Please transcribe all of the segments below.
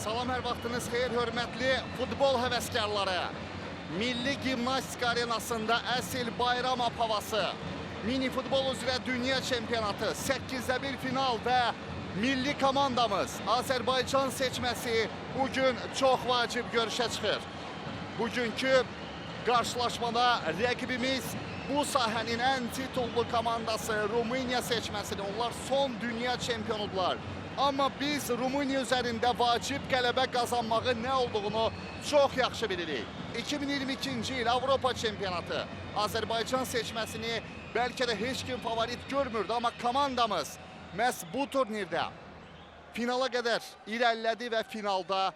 Salam, hər vaxtınız xeyir, hörmətli futbol həvəskarları. Milli Gimnastika Arenasında əsl bayram havası. Mini futbol üzrə dünya çempionatı, 8-də 1 final və milli komandamız Azərbaycan seçməsi bugün çox vacib görüşə çıxır. Bugünkü qarşılaşmada rəqibimiz bu sahənin ən titullu komandası Rumıniya seçməsidir. Onlar son dünya çempionudular. Amma biz Rumıniya üzərində vacib qələbə qazanmağın nə olduğunu çox yaxşı bilirik. 2022-ci il Avropa çempionatı Azərbaycan seçməsini bəlkə də heç kim favorit görmürdü, amma komandamız məhz bu turnirdə finala qədər irəlilədi və finalda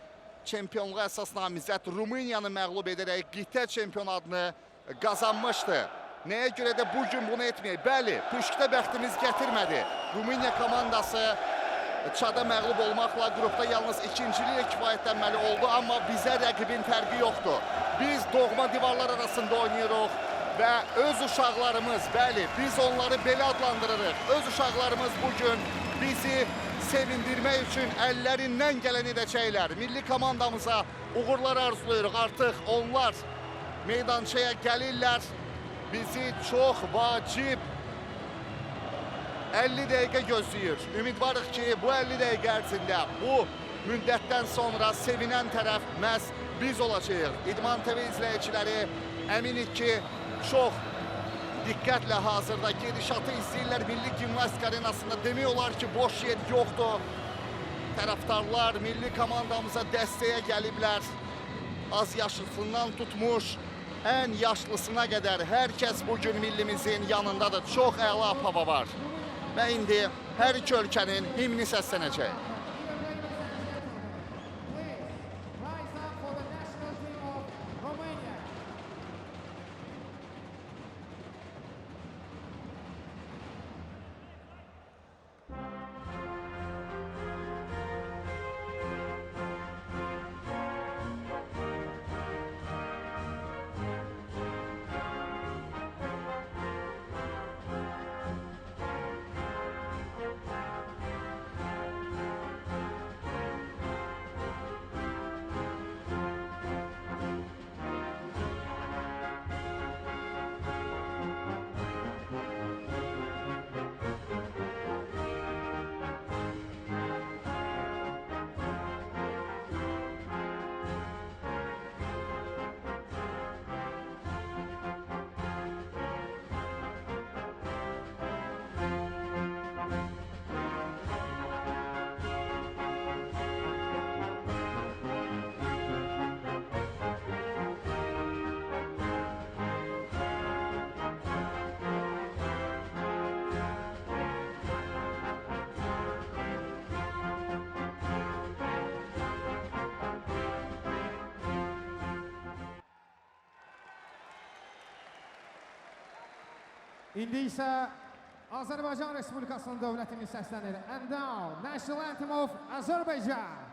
çempionluğa əsas namizəd Rumıniyanı məğlub edərək qitə çempionatını qazanmışdı. Nəyə görə də bugün bunu etməyək? Bəli, püşkdə bəxtimiz gətirmədi. Rumıniya komandası Çada məğlub olmaqla qrupda yalnız ikinciliklə kifayətlənməli oldu, amma bizə rəqibin fərqi yoxdur. Biz doğma divarlar arasında oynayırıq və öz uşaqlarımız, bəli, biz onları belə adlandırırıq. Öz uşaqlarımız bugün bizi sevindirmək üçün əllərindən gələni edəcəklər. Milli komandamıza uğurlar arzulayırıq. Artıq onlar meydançaya gəlirlər. Bizi çox vacib 50 dəqiqə gözləyir. Ümidvarıq ki, bu 50 dəqiqə ərzində bu müddətdən sonra sevinən tərəf məhz biz olacağıq. İdman TV izləyiciləri, əminik ki, çox diqqətlə hazırda gedişatı izləyirlər. Milli Gimnastika Arenasında demək olar ki, boş yer yoxdur. Tərəfdarlar milli komandamıza dəstəyə gəliblər. Az yaşlısından tutmuş ən yaşlısına qədər hər kəs bugün millimizin yanındadır. Çox əla hava var. Və indi hər iki ölkənin himni səslənəcək. Please rise up for the national team of Romania. İndi isə Azərbaycan Respublikasının dövlət himni səslənir. And now, National Anthem of Azerbaijan.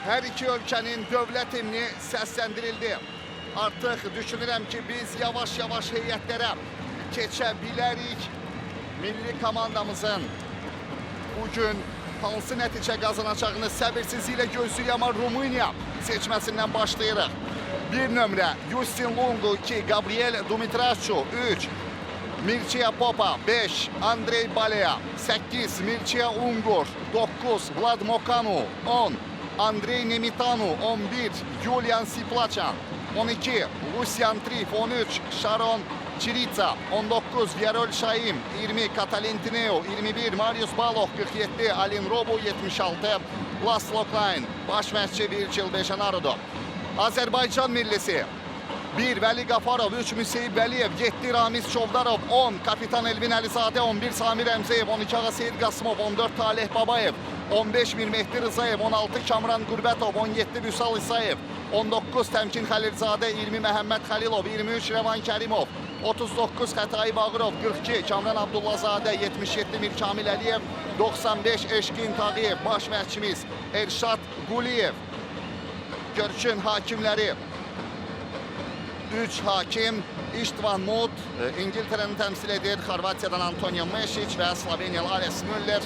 Hər iki ölkənin dövlət himni səsləndirildi. Artıq düşünürəm ki, biz yavaş-yavaş heyətlərə keçə bilərik. Milli komandamızın bugün hansı nəticə qazanacağını səbirsizliklə gözləyirik, amma Rumıniya seçməsindən başlayırıq. 1 nömrə Justin Lungu, 2 Gabriel Dumitrașcu, 3 Mircea Popa, 5 Andrei Balea, 8 Mircea Ungur, 9 Vlad Mocanu, 10 Andrei Nemitanu, 11 Julian Siplaçan, 12 Lucian Trif, 13 Sharon Chirița, 19 Viarol Şaim, 20 Katalin Tineu, 21 Marius Baloh, 47 Alin Robu, 76 Laslo Klein. Baş məşqçi Virgil Bejenaru'dur. Azərbaycan millisi 1 Vəli Qafarov, 3 Müseyib Vəliyev, 7 Ramiz Çovdarov, 10 Kapitan Elvin Əlizadə, 11 Samir Əmzəyev, 12 Ağaseyid Qasımov, 14 Taleh Babayev, 15 Mirmehdi Rızayev, 16 Kamran Qürbətov, 17 Vüsal İsayev, 19 Təmkin Xəlilzadə, 20 Məhəmməd Xəlilov, 23 Rəvan Kərimov, 39 Xətai Bağırov, 42 Kamran Abdullazadə, 77 Mirkamil Əliyev, 95 Eşkin Tağıyev, baş məşqçimiz Elşad Quliyev. Görüşün hakimləri 3 hakim İstvan Mut, İngilterəni təmsil edir, Xorvatiyadan Antonio Mešić və Sloveniyalı Ales Müller.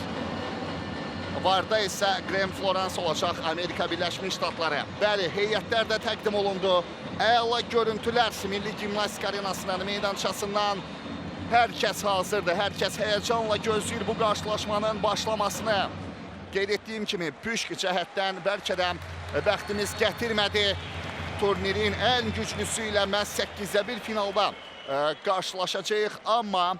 Varda isə Graham Florence olacaq, Amerika Birləşmiş Ştatları. Bəli, heyətlər də təqdim olundu. Əla görüntülər Milli Gimnastika Arenasının meydançasından. Hər kəs hazırdır, hər kəs həyəcanla gözləyir bu qarşılaşmanın başlamasını. Qeyd etdiyim kimi püşk cəhətdən bəlkə də bəxtimiz gətirmədi. Turnirin ən güclüsü ilə məhz 8-1 finalda qarşılaşacağıq, amma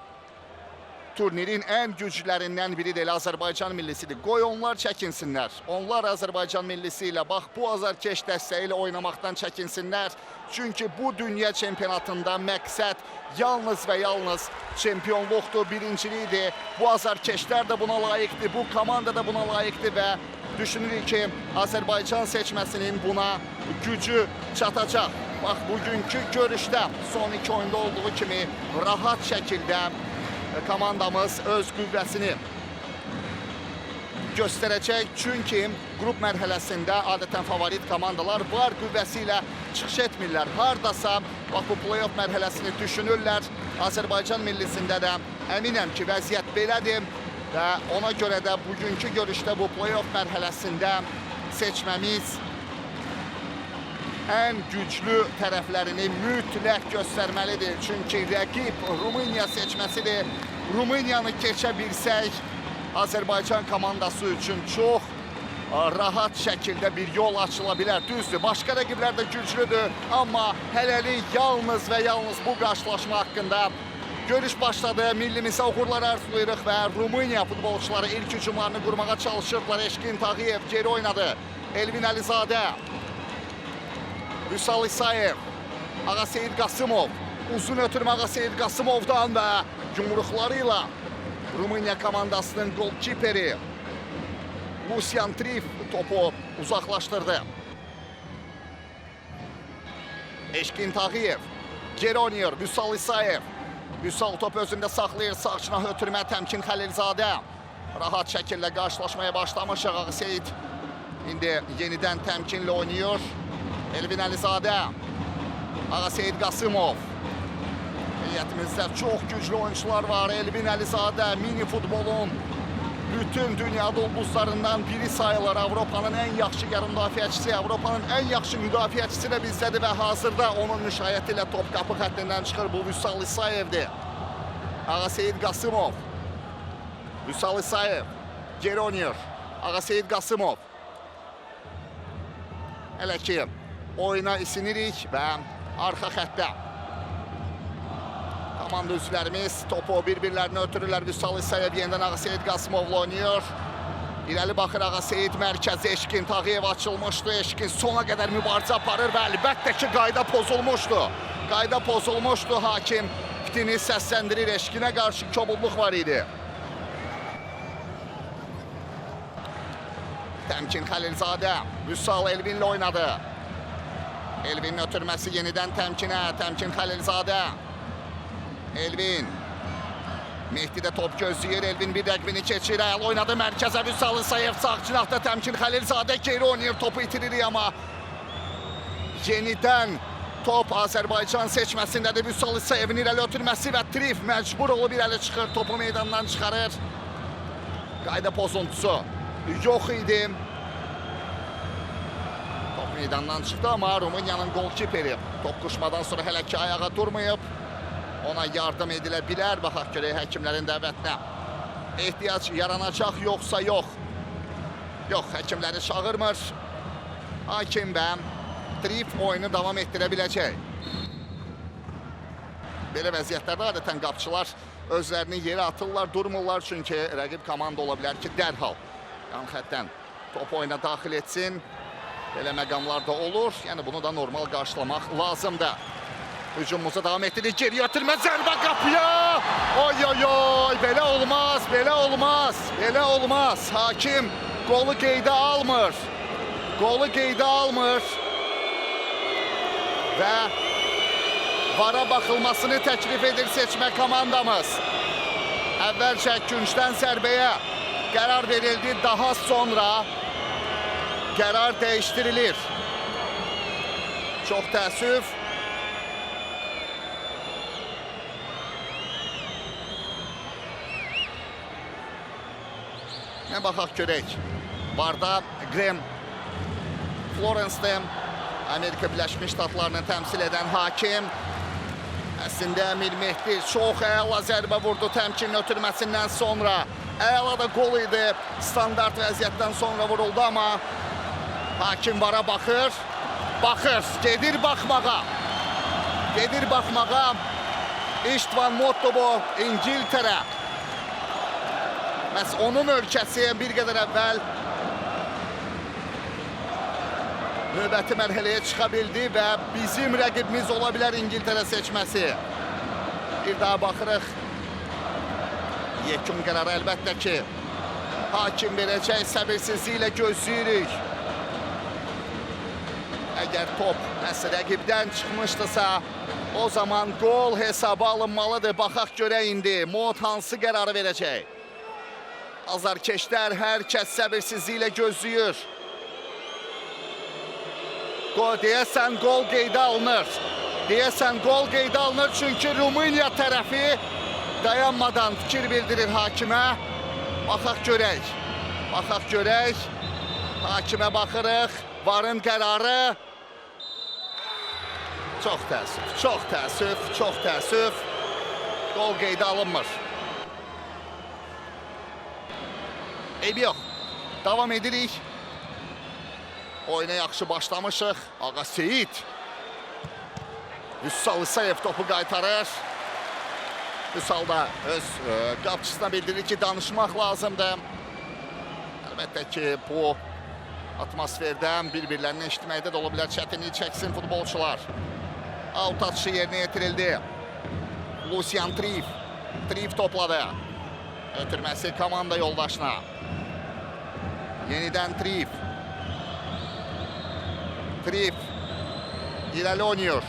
turnirin ən güclülərindən biri də elə Azərbaycan millisidir. Qoy onlar çəkinsinlər. Onlar Azərbaycan millisi ilə, bax bu azarkeş dəstəyi ilə oynamaqdan çəkinsinlər. Çünki bu dünya çempionatında məqsəd yalnız və yalnız çempionluqdur, birincilikdir. Bu azarkeşlər də buna layiqdir, bu komanda da buna layiqdir və düşünürük ki, Azərbaycan seçməsinin buna gücü çatacaq. Bax, bugünkü görüşdə son iki oyunda olduğu kimi rahat şəkildə komandamız öz qüvvəsini göstərəcək. Çünki qrup mərhələsində adətən favorit komandalar var qüvvəsi ilə çıxış etmirlər. Hardasa bax bu play-off mərhələsini düşünürlər. Azərbaycan millisində də əminəm ki, vəziyyət belədir və ona görə də bugünkü görüşdə bu play-off mərhələsində seçməmiz ən güclü tərəflərini mütləq göstərməlidir. Çünki rəqib Rumıniya seçməsidir. Rumıniyanı keçə bilsək, Azərbaycan komandası üçün çox rahat şəkildə bir yol açıla bilər. Düzdür, başqa rəqiblər də güclüdür, amma hələlik yalnız və yalnız bu qarşılaşma haqqında görüş başladı. Millimizə uğurlar arzulayırıq və Rumıniya futbolçuları ilk hücumlarını qurmağa çalışırdılar. Eşkin Tağıyev geri oynadı. Elvin Əlizadə, Vüsal İsayev, Ağaseyid Qasımov, uzun ötürmə Ağaseyid Qasımovdan və yumruqları ilə Rumıniya komandasının golkiperi Lucian Trif topu uzaqlaşdırdı. Eşkin Tağıyev geri oynayır. Vüsal İsayev. Vüsal top özündə saxlayır. Sağ cinah ötürmə Təmkin Xəlilzadə. Rahat şəkildə qarşılaşmaya başlamış Ağaseyid. İndi yenidən təmkinlə oynayır. Elvin Əlizadə, Ağaseyid Qasımov. Heyətimizdə çox güclü oyuncular var. Elvin Əlizadə mini futbolun bütün dünyada ulduzlarından biri sayılır. Avropanın ən yaxşı yarım müdafiəçisi, Avropanın ən yaxşı müdafiəçisi də bizdədir və hazırda onun müşayiəti ilə top qapı xəttindən çıxır. Bu Vüsal İsayevdir. Ağaseyid Qasımov. Vüsal İsayev geri oynayır. Ağaseyid Qasımov. Hələ ki oyuna isinirik və arxa xəttdə komanda üzvlərimiz topu bir-birlərinə ötürürlər. Vüsal İsayev yenidən Ağaseyid Qasımovla oynayır. İrəli baxır Ağaseyid, mərkəzi Eşkin Tağıyev açılmışdı. Eşkin sona qədər mübarizə aparır və əlbəttə ki, qayda pozulmuşdu. Qayda pozulmuşdu. Hakim fitini səsləndirir. Eşkinə qarşı kobudluq var idi. Təmkin Xəlilzadə Vüsal Elvinlə oynadı. Elvinin ötürməsi yenidən Təmkinə. Təmkin Xəlilzadə. Elvin. Mehdi də top gözləyir. Elvin bir rəqibini keçir. Əla oynadı mərkəzə. Vüsal İsayev sağ cinahda Təmkin Xəlilzadə geri oynayır. Topu itiririk amma yenidən top Azərbaycan seçməsindədir. Vüsal İsayevin irəli ötürməsi və Trif məcbur olub irəli çıxır. Topu meydandan çıxarır. Qayda pozuntusu yox idi. Top meydandan çıxdı amma Rumıniyanın golkiperi toqquşmadan sonra hələ ki ayağa durmayıb. Ona yardım edilə bilər. Baxaq görək həkimlərin dəvətinə. Ehtiyac yaranacaq yoxsa yox. Yox, həkimləri çağırmır. Hakim və Trif oyunu davam etdirə biləcək. Belə vəziyyətlərdə adətən qapçılar özlərini yerə atırlar, durmurlar çünki rəqib komanda ola bilər ki, dərhal yan xəttdən topu oyuna daxil etsin. Belə məqamlar da olur. Yəni bunu da normal qarşılamaq lazımdır. Hücumumuza davam etdirik. Geri ötürmə zərbə qapıya. Oy oy oy, belə olmaz, belə olmaz, belə olmaz. Hakim qolu qeydə almır. Qolu qeydə almır. Və VAR-a baxılmasını təklif edir seçmə komandamız. Əvvəlcə küncdən zərbəyə qərar verildi, daha sonra qərar dəyişdirilir. Çox təəssüf. Nə baxaq görək. VAR-da Graham Florence-də Amerika Birləşmiş Ştatlarını təmsil edən hakim. Əslində Əmir Mehdi çox əla zərbə vurdu təmkinin ötürməsindən sonra. Əla da qol idi. Standart vəziyyətdən sonra vuruldu amma hakim VAR-a baxır. Baxır, gedir baxmağa. Gedir baxmağa. İştvan Mottobo İngiltərə. Məhz onun ölkəsi bir qədər əvvəl növbəti mərhələyə çıxa bildi və bizim rəqibimiz ola bilər İngiltərə seçməsi. Bir daha baxırıq. Yekun qərarı əlbəttə ki, hakim verəcək, səbirsizliklə gözləyirik. Əgər top məhz rəqibdən çıxmışdısa, o zaman qol hesaba alınmalıdır. Baxaq görək indi Mod hansı qərarı verəcək. Azarkeşlər hər kəs səbirsizliklə gözləyir. Gol deyəsən qol qeydə alınır. Deyəsən qol qeydə alınır çünki Rumıniya tərəfi dayanmadan fikir bildirir hakimə. Baxaq görək. Baxaq görək. Hakimə baxırıq. VAR-ın qərarı. Çox təəssüf, çox təəssüf, çox təəssüf. Qol qeydə alınmır. Eybi yox. Davam edirik. Oyuna yaxşı başlamışıq. Ağa Seyid. Vüsal İsayev topu qaytarır. Vüsal da öz qapçısına bildirir ki, danışmaq lazımdır. Əlbəttə ki, bu atmosferdən bir-birlərini eşitməkdə də ola bilər çətinlik çəksin futbolçular. Out atışı yerinə yetirildi. Lucian Trif. Trif topladı. Ötürməsi komanda yoldaşına. Yenidən Trif. Trif irəli oynayır.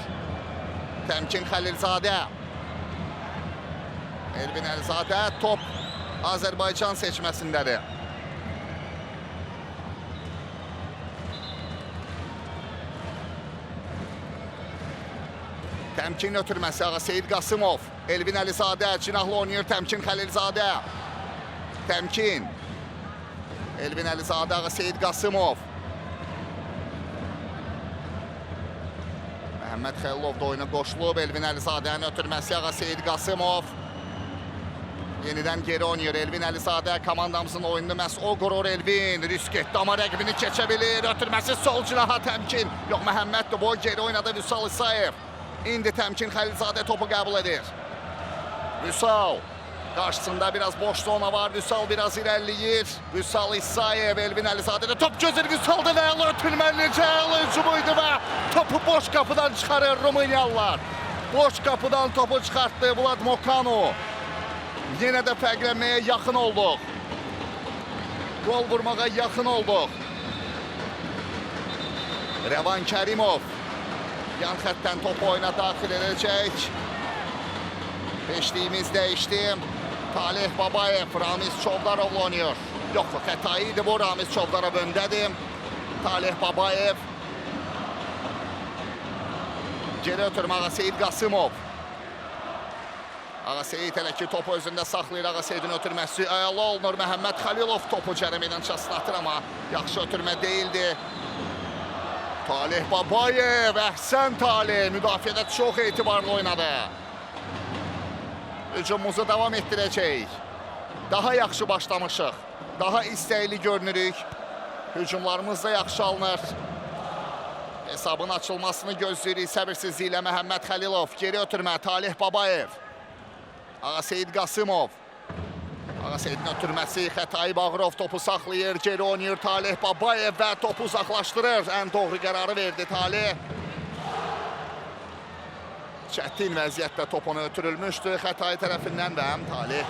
Təmkin Xəlilzadə. Elvin Əlizadə top Azərbaycan seçməsindədir. Təmkin ötürməsi Ağa Seyid Qasımov. Elvin Əlizadə cinahlı oynayır Təmkin Xəlilzadə. Təmkin. Elvin Əlizadə Ağa Seyid Qasımov. Məhəmməd Xəlilov da oyuna qoşulub. Elvin Əlizadənin ötürməsi Ağa Seyid Qasımov. Yenidən geri oynayır Elvin Əlizadə. Komandamızın oyununu məhz o qurur Elvin. Risk etdi amma rəqibini keçə bilir. Ötürməsi sol cinaha Təmkin. Yox, Məhəmməddir bu. Geri oynadı Vüsal İsayev. İndi Təmkin Xəlilzadə topu qəbul edir. Vüsal. Qarşısında biraz boş zona var. Vüsal biraz irəliləyir. Vüsal İsayev, Elvin Əlizadə də top gözür. Vüsalda və əla ötürmə, necə əla hücumu idi və topu boş qapıdan çıxarır Rumıniyalılar. Boş qapıdan topu çıxartdı Vlad Mokano. Yenə də fərqlənməyə yaxın olduq. Gol vurmağa yaxın olduq. Rəvan Kərimov yan xəttdən topu oyuna daxil edəcək. Beşliyimiz dəyişdi. Taleh Babayev, Ramiz Çovdarovla oynuyor. Yox, xətai idi bu. Ramiz Çovdarov öndədir. Taleh Babayev. Geri ötürmə Ağaseyid Qasımov. Ağaseyid hələ ki topu özündə saxlayır. Ağaseyidin ötürməsi əla olunur. Məhəmməd Xəlilov topu cərəmə ilə çatlatır, amma yaxşı ötürmə deyildi. Taleh Babayev, əhsən Taleh, müdafiədə çox etibarlı oynadı. Hücumumuzu davam etdirəcəyik. Daha yaxşı başlamışıq. Daha istəkli görünürük. Hücumlarımız da yaxşı alınır. Hesabın açılmasını gözləyirik səbirsizliklə. Məhəmməd Xəlilov geri ötürmə, Taleh Babayev. Ağaseyid Qasımov. Ağaseyidin ötürməsi, Xətai Bağırov topu saxlayır, geri oynayır Taleh Babayev və topu uzaqlaşdırır. Ən doğru qərarı verdi Taleh. Çətin vəziyyətdə top ona ötürülmüşdü Xətai tərəfindən və həm Taleh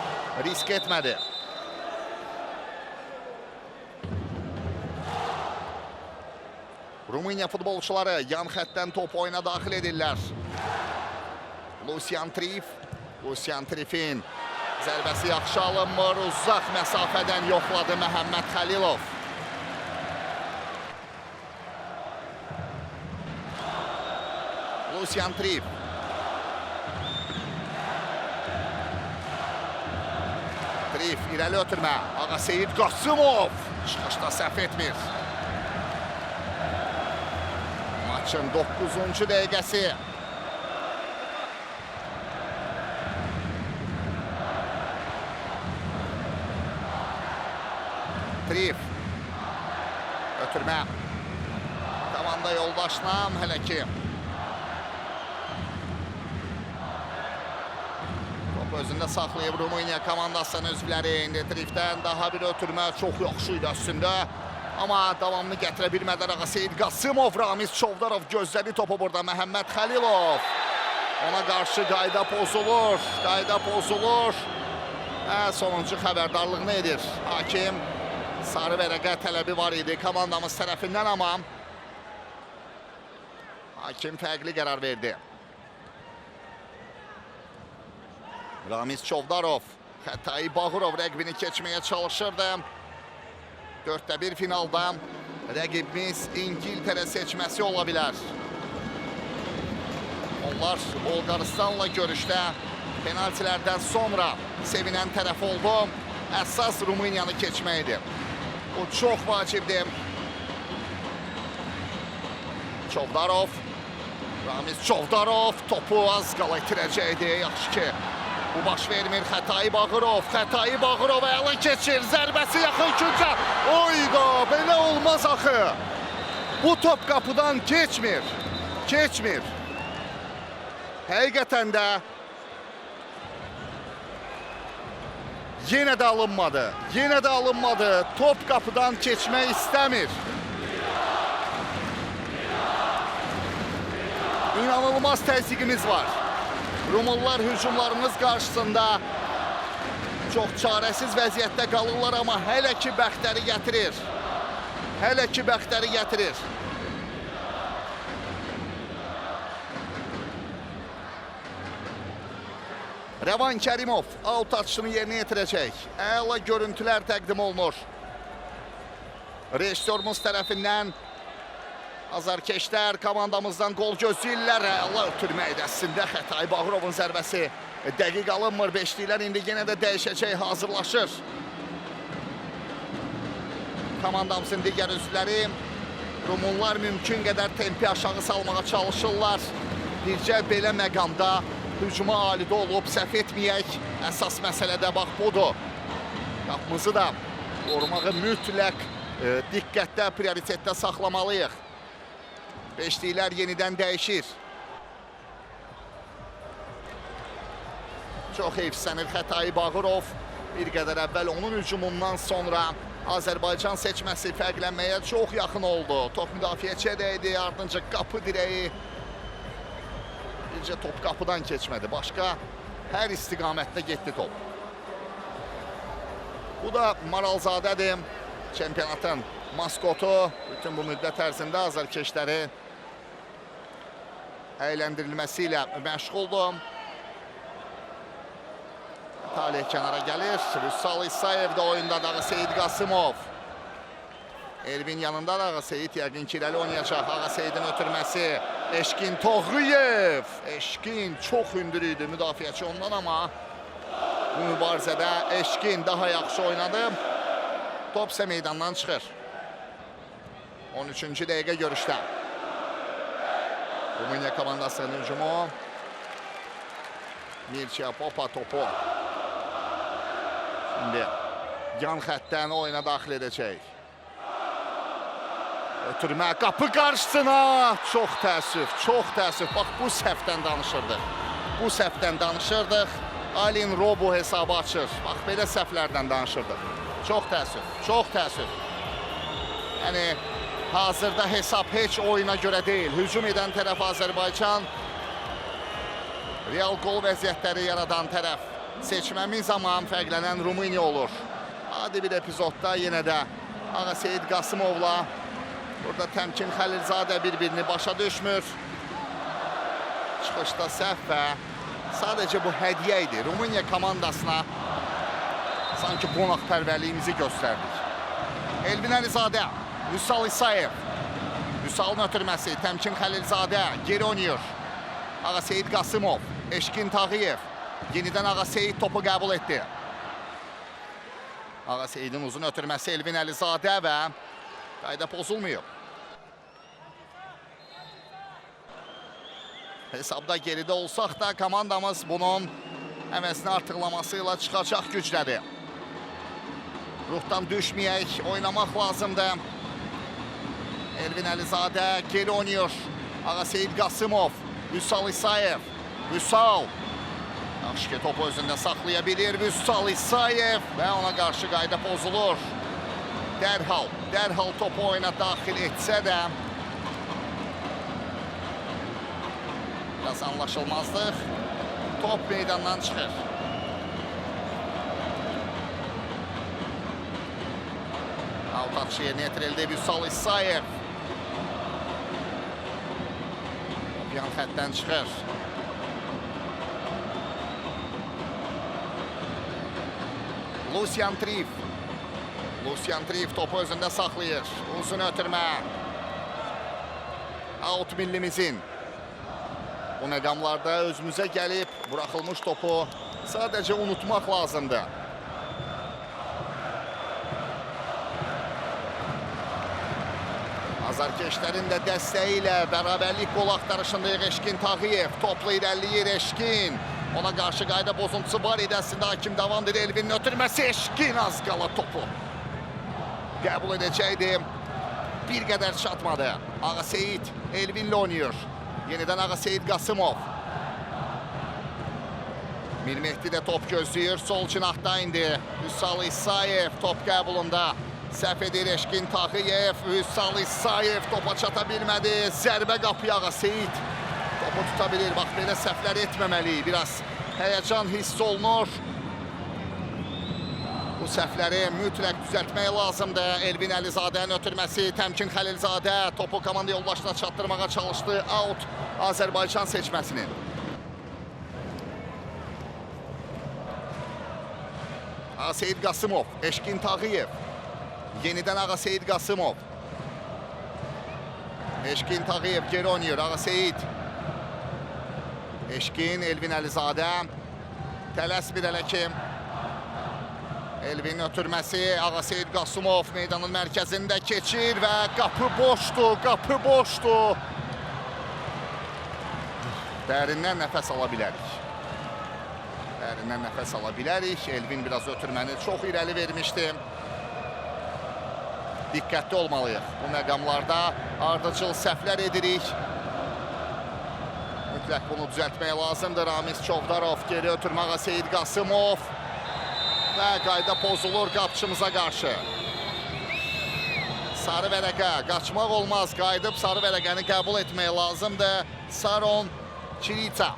risk etmədi. Rumıniya futbolçuları yan xəttdən topu oyuna daxil edirlər. Lucian Trif, Lucian Trifin zərbəsi yaxşı alınmır. Uzaq məsafədən yoxladı Məhəmməd Xəlilov. Lucian Trif. Trif irəli ötürmə. Ağaseyid Qasımov çıxışda səhv etmir. Maçın 9-cu dəqiqəsi. Trif. Ötürmə. Komanda yoldaşına hələ ki. Topu özündə saxlayıb Rumıniya komandasının üzvləri. İndi Trifdən daha bir ötürmə çox yaxşı idi əslində. Amma davamını gətirə bilmədilər. Ağaseyid Qasımov, Ramiz Çovdarov gözlədi topu burada. Məhəmməd Xəlilov. Ona qarşı qayda pozulur. Qayda pozulur. Sonuncu xəbərdarlığını edir hakim. Sarı vərəqə tələbi var idi komandamız tərəfindən, amma hakim fərqli qərar verdi. Ramiz Çovdarov, Xətai Bağırov rəqibini keçməyə çalışırdı. 4-1 finalda rəqibimiz İngiltərə seçməsi ola bilər. Onlar Bolqarıstanla görüşdə penaltilərdən sonra sevinən tərəf oldu. Əsas Rumıniyanı keçməkdir. Bu çox vacibdir. Çovdarov, Ramiz Çovdarov topu az qala itirəcəkdi. Yaxşı ki, bu baş vermir. Xətai Bağırov, Xətai Bağırov əla keçir. Zərbəsi yaxın küncə. Oyda, belə olmaz axı. Bu top qapıdan keçmir. Keçmir. Həqiqətən də yenə də alınmadı. Yenə də alınmadı. Top qapıdan keçmək istəmir. İnanılmaz təzyiqimiz var. Rumlılar hücumlarımız qarşısında çox çarəsiz vəziyyətdə qalırlar, amma hələ ki bəxtləri gətirir. Hələ ki bəxtləri gətirir. Rəvan Kərimov out atışını yerinə yetirəcək. Əla görüntülər təqdim olunur. Rejissorumuz tərəfindən azarkeşlər komandamızdan qol gözləyirlər. Əla ötürmə idi əslində. Xətai Bağırovun zərbəsi dəqiq alınmır. Beşliklər indi yenə də dəyişəcək, hazırlaşır. Komandamızın digər üzvləri Rumunlar mümkün qədər tempi aşağı salmağa çalışırlar. Bircə belə məqamda hücuma alidə olub səhv etməyək. Əsas məsələ də bax budur. Qapımızı da qorumağı mütləq diqqətdə, prioritetdə saxlamalıyıq. Beşliklər yenidən dəyişir. Çox heyfslənir Xətai Bağırov. Bir qədər əvvəl onun hücumundan sonra Azərbaycan seçməsi fərqlənməyə çox yaxın oldu. Top müdafiəçiyə dəydi, ardınca qapı dirəyi. Bircə top qapıdan keçmədi. Başqa hər istiqamətdə getdi top. Bu da Maralzadədir. Çempionatın maskotu. Bütün bu müddət ərzində azarkeşləri əyləndirilməsi ilə məşğuldur. Taleh kənara gəlir. Vüsal İsayev də oyunda, Ağa Seyid Qasımov. Elvin yanında da Ağa Seyid yəqin ki irəli oynayacaq. Ağa Seyidin ötürməsi. Eşkin Toğriyev. Eşkin çox hündür idi müdafiəçi ondan, amma bu mübarizədə Eşkin daha yaxşı oynadı. Top isə meydandan çıxır. 13-cü dəqiqə görüşdə. Rumıniya komandasının hücumu. Mircea Popa topu şimdi yan xəttdən oyuna daxil edəcək. Ötürmə qapı qarşısına. Çox təəssüf, çox təəssüf. Bax, bu səhvdən danışırdıq. Bu səhvdən danışırdıq. Alin Robu hesabı açır. Bax, belə səhvlərdən danışırdıq. Çox təəssüf, çox təəssüf. Yəni hazırda hesab heç oyuna görə deyil. Hücum edən tərəf Azərbaycan. Real qol vəziyyətləri yaradan tərəf seçməmiz zaman fərqlənən Rumıniya olur. Adi bir epizodda yenə də Ağa Seyid Qasımovla burada Təmkin Xəlilzadə bir-birini başa düşmür. Çıxışda səhv və sadəcə bu hədiyyə idi. Rumıniya komandasına sanki qonaqpərvərliyimizi göstərdik. Elvin Əlizadə, Vüsal İsayev. Vüsalın ötürməsi, Təmkin Xəlilzadə geri oynayır. Ağa Seyid Qasımov, Eşkin Tağıyev. Yenidən Ağa Seyid topu qəbul etdi. Ağa Seyidin uzun ötürməsi, Elvin Əlizadə və qayda pozulmuyor. Hesabda geridə olsaq da komandamız bunun əvəzini artıqlaması ilə çıxacaq güclədi. Ruhdan düşməyək, oynamaq lazımdır. Elvin Əlizadə geri oynayır. Ağa Seyid Qasımov, Vüsal İsayev. Vüsal. Yaxşı ki topu özündə saxlaya bilir Vüsal İsayev və ona qarşı qayda pozulur. Dərhal, dərhal topu oyuna daxil etsə də biraz anlaşılmazlıq. Top meydandan çıxır. Out atışı yerinə yetirildi. Vüsal İsayev. Top yan xəttdən çıxır. Lucian Trif. Lucian Trif topu özündə saxlayır. Uzun ötürmə. Out millimizin. Bu məqamlarda özümüzə gəlib buraxılmış topu sadəcə unutmaq lazımdır. Azarkeşlərin də dəstəyi ilə bərabərlik qol axtarışındayıq. Eşkin Tağıyev topla irəliləyir Eşkin. Ona qarşı qayda pozuntusu var idi əslində, hakim davam edir. Elvinin ötürməsi, Eşkin az qala topu qəbul edəcəkdi. Bir qədər çatmadı. Ağa Seyid Elvinlə oynayır. Yenidən Ağa Seyid Qasımov. Mir Mehdi də top gözləyir. Sol cinahda indi. Vüsal İsayev top qəbulunda. Səhv edir Eşkin Tağıyev. Vüsal İsayev topa çata bilmədi. Zərbə qapıya, Ağa Seyid topu tuta bilir. Bax, belə səhvlər etməməliyik. Biraz həyəcan hiss olunur. Bu səhvləri mütləq düzəltmək lazımdır. Elvin Əlizadənin ötürməsi, Təmkin Xəlilzadə topu komanda yoldaşına çatdırmağa çalışdı. Out Azərbaycan seçməsinin. Ağa Seyid Qasımov, Eşkin Tağıyev. Yenidən Ağa Seyid Qasımov. Eşkin Tağıyev geri oynayır. Ağa Seyid. Eşkin, Elvin Əlizadə. Tələsmir hələ ki. Elvin ötürməsi, Ağa Seyid Qasımov meydanın mərkəzində keçir və qapı boşdur, qapı boşdur. Dərindən nəfəs ala bilərik. Dərindən nəfəs ala bilərik. Elvin biraz ötürməni çox irəli vermişdi. Diqqətli olmalıyıq. Bu məqamlarda ardıcıl səhvlər edirik. Mütləq bunu düzəltmək lazımdır. Ramiz Çovdarov geri ötürmə, Ağa Seyid Qasımov və qayda pozulur qapçımıza qarşı. Sarı vərəqə, qaçmaq olmaz. Qayıdıb sarı vərəqəni qəbul etmək lazımdır. Saron Çirica.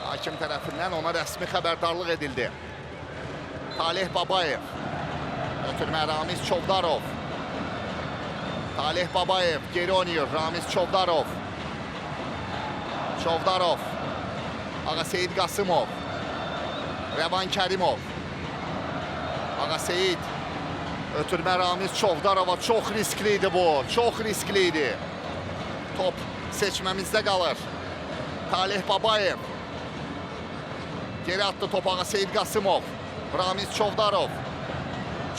Hakim tərəfindən ona rəsmi xəbərdarlıq edildi. Taleh Babayev. Ötürmə Ramiz Çovdarov. Taleh Babayev geri oynayır. Ramiz Çovdarov. Çovdarov. Ağa Seyid Qasımov. Rəvan Kərimov. Ağa Seyid. Ötürmə Ramiz Çovdarova, çox riskli idi bu. Çox riskli idi. Top seçməmizdə qalır. Taleh Babayev. Geri attı topu Ağa Seyid Qasımov. Ramiz Çovdarov.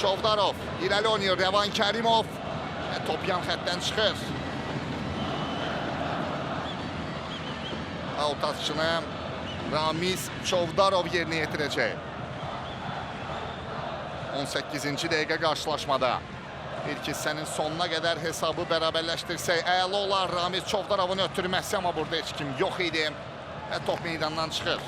Çovdarov irəli oynayır Rəvan Kərimov. Və top yan xəttdən çıxır. Out atışını Ramiz Çovdarov yerinə yetirəcək. 18-ci dəqiqə qarşılaşmada. İlk hissənin sonuna qədər hesabı bərabərləşdirsək əla olar. Ramiz Çovdarovun ötürməsi, amma burada heç kim yox idi. Və top meydandan çıxır.